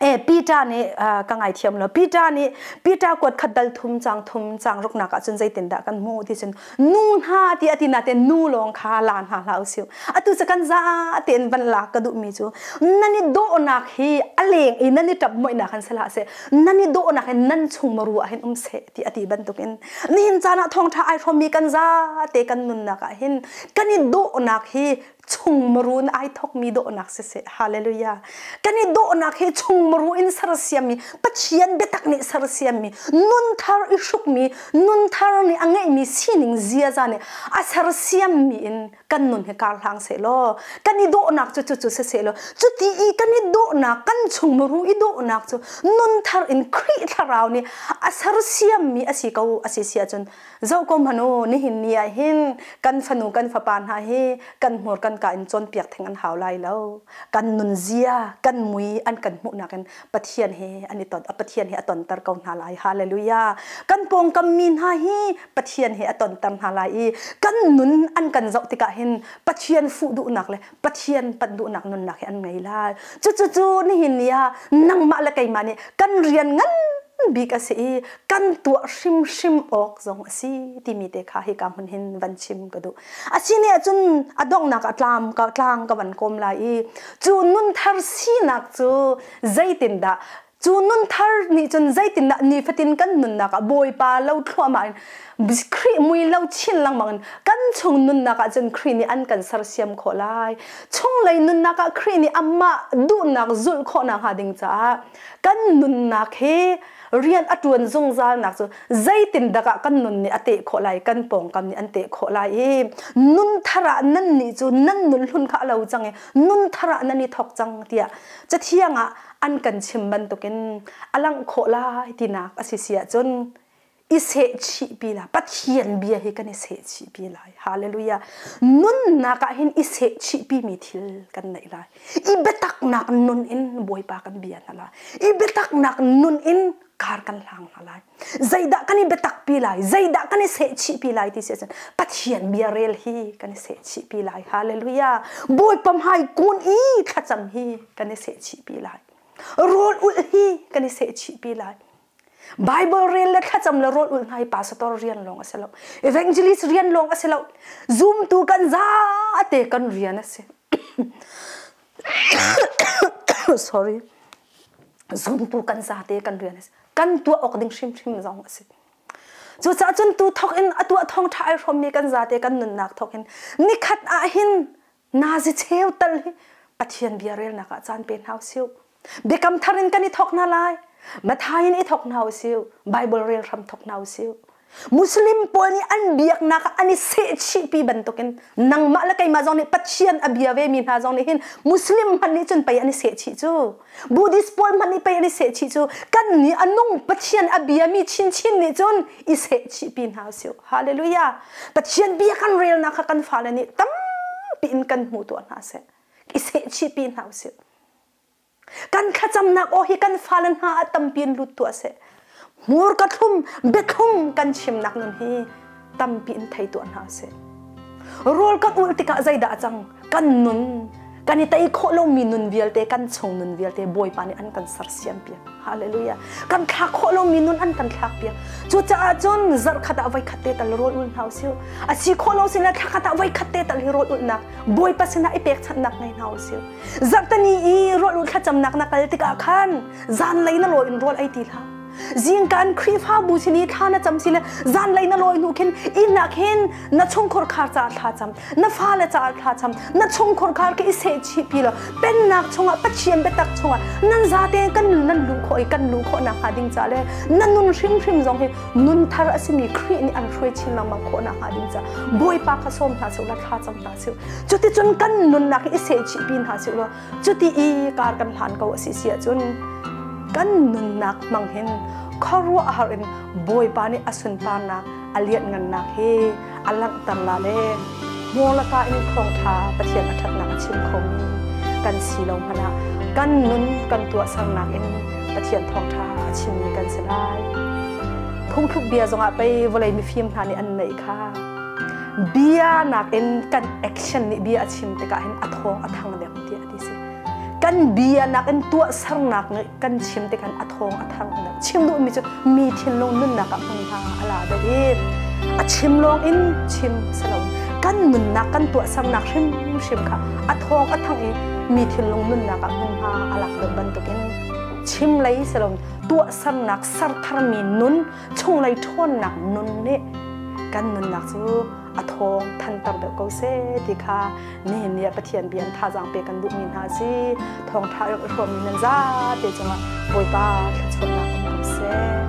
Peter nih ka ngaithiam lo Peter nih Peter kuat khat dal thum cang thum cang ruknak ah cun zeitindah kan hmu ti cun nu hna ti a ti na te nu lawng kha la hna hlah usih atu cu kan za tein van lak ka duhmi cu nan i dawhnak hi a leng i nan i ṭap moihnak han si hlah seh nan i dawhnak in nan chung maru ah hin um seh ti a ti bantukin nihin caan ah thawngṭha ai hrawmmi kan za te kan nunnak ah hin kan i dawhnak hi chungmuru in ai thokmi dawhnak siseh hallelujah kan i dawhnak hi chungmuru in sersiammi Pathian biatak nih sersiammi nunthar i hrukmi nunthar nih a ngeihmi sining ziaza nih a sersiammi in kan nun hi kar hlang seh law kan i dawhnak cu cucu siseh law cuti i kan i dawhnak kan chungmuru i dawhnak cu nunthar in Khrih thlarau nih a sersiammi a si ko a si si ahcun Zoh ko hmanh u, nihin ni ah hin kan fanu kan fapa hna hi kan hmur kan ka in cawnpiak theng an hau lai lo. Kan nunzia, kan mui an kan hmuhnak in Pathian he an i ton, Pathian he a tonter ko hna lai. Hallelujah. Kan pawngkam mi hna hi Pathian he a tonter hna lai i kan nun an kan zoh tikah hin Pathian fuh duhnak le Pathian panh duhnak nunnak hi an ngei lai. Cucu nihin ni ah nangmah le keimah nih kan rian ngan bik a si i kan tuah hrimhrim awk zong a si timi te kha hika hmun hin van chim ka duh. A si nih ahcun a donghnak a tlam ka tlang ka van kawm lai i cu nunthar sinak cu zeitindah Cu nunthar nih cun zeitindah nifatin kan nunnak ah Bawipa lo thluahmah in Khrih mui lo chin lengmang in kan chung nunnak ah cun Khrih nih an kan sersiam khawh lai. Chunglei nunnak ah Khrih nih amah duhnak zulh khawhnak hnga ding caah kan nunnak hi rian a ṭuan zungzalnak cu zeitindah ah kan nun nih a teh khawh lai, kan pawngkam nih an teh khawh lai i nunthar ah nan nih cu nan nun hlun kha a lo cang i nunthar ah nan i thawk cang tiah Cathiang ah an kan chim bantukin a langh khawh lai tinak a si si ahcun i sehchihpi la Pathian bia hi kan i sehchihpi lai hallelujah nunnak ah hin i sehchihpi mi thil kan neih lai i biataknak nun in Bawipa kan bia hna lai i biataknak nun in kar kan hlang hna lai zeidah kan i biatakpi lai zeidah kan i sehchihpi lai ti si ahcun Pathian bia rel hi kan i sehchihpi lai hallelujah Bawipa hmai kun i thlacam hi kan i sehchihpi lai rawl ulh hi kan i sehchihpi lai Bible rel le thlacam le rawl ulh hna hi pastor rian lawng a si lo evangelist rian lawng a si lo zumtu kan zate kan rian a si sorry zumtu kan zate kan rian a si kan tuah awk ding hrimhrim zong a si. Cucaah cun tu thawk in a tuah thawng ṭha ai hrawmmi kan zate kan nunnak thawk in nikhat ah hin nazi cheu tal hi Pathian bia relnak ah caan pe hna usih. Biakam thar in kan i thawk hna lai. Mathai in i thawk hna usih. Bible rel hram thawk hna usih. Muslim pawl nih an biaknak ah an i sehchihpi bantukin nangmah le keimah zong nih Pathian a bia ve mi hna zong nih hin Muslim hmanh nih cun pei an i sehchih cu. Buddhist pawl hmanh nih pei an i sehchih cu. Kan nih a nung Pathian a biami chinchin nih cun i sehchihpi hna usih. Hallelujah. Pathian bia kan relnak kha kan fale nih tampi in kan hmu tuah hna seh. I sehchihpi hna usih. Kan thlacamnak aw hi kan fale hna ah tampi in lut tuah seh. Hmurka thlum, biathlum kan chimnak nun hi Tampi in thei tuah hna sih. Rawl kan ulh tikah zeidah a cang? Kan nun, kan i tei khawh lomi nun vialte, kan chung nun vialte Bawipa nih an kan sersiam piak. Hallelujah. Kan thlak khawh lomi nun an kan thlak piak. Cucaah cun zarhkhat ah voikhat te tal rawl ul hna usih. A si khawh lo sinah thlakhat ah voikhat te tal hi rawl ulhnak Bawipa sinah i pekchanhnak ngei hna usih. Zarhteni i rawl ul thlacamnak na kal tikah khan zanlei na lawi in rawl ei ti hlah. Zingkaan Khrihfabu sin i thla na cam si le zanlei na lawi hnu khin inn ah khin na chungkhur khar caah thla cam, na fale caah thla cam, na chungkhur khar khi i seh chih pi law pennak chungah Pathian biatak chungah nan zate kan nan luh khawh i kan luh khawh nakhnga ding ca le na nun hrimhrim zong hi nun thar a simi Khrih nih an hruai chin lengmang khawh nakhnga ding ca Bawipa kha sawm hna seh law thla cam hna seh. Cuticun kan nunnak hi i seh chih pi hna seh law Cuti i kar kan hlan ko a si si ahcun kan nunnak hmang hin khuaruahhar in Bawipa nih a sunparnak a lianhngannak hi a langhter la le hmawlaka in thawngṭha Pathian a ṭhatnak a chim khomi kan si lo hmanh ah kan nun kan tuahsernak in Pathian thawngṭha a chimmi kan si lai. Phungthluk bia zongah pei vawlei mifim hna nih an neih kha bia nakin kan action nih bia a chim tikah hin a thawng a thang deuh tiah a ti si. Kan bia nakin tuahsernak nih kan chim tikhan a thawng a thang deuh. Chim duhmi cu mi thinlung nunnak ah hmunhma a la deuh i a chim lawng in chim si lo kan nunnak kan tuahsernak hrimhrim kha a thawng a thang i mi thinlung nunnak ah hmunhma a lak deuh bantukin chim lei si lo tuahsernak sertharmi nun chunglei ṭhawnnak nun nih kan nunnak cu a thawng thanter deuh ko seh ti kha nihin ni ah Pathian bia in thazaang pek kan duhmi hna si. Thawngṭha rak i hrawmmi nan zate cungah Bawipa thluachuahnak um ko seh.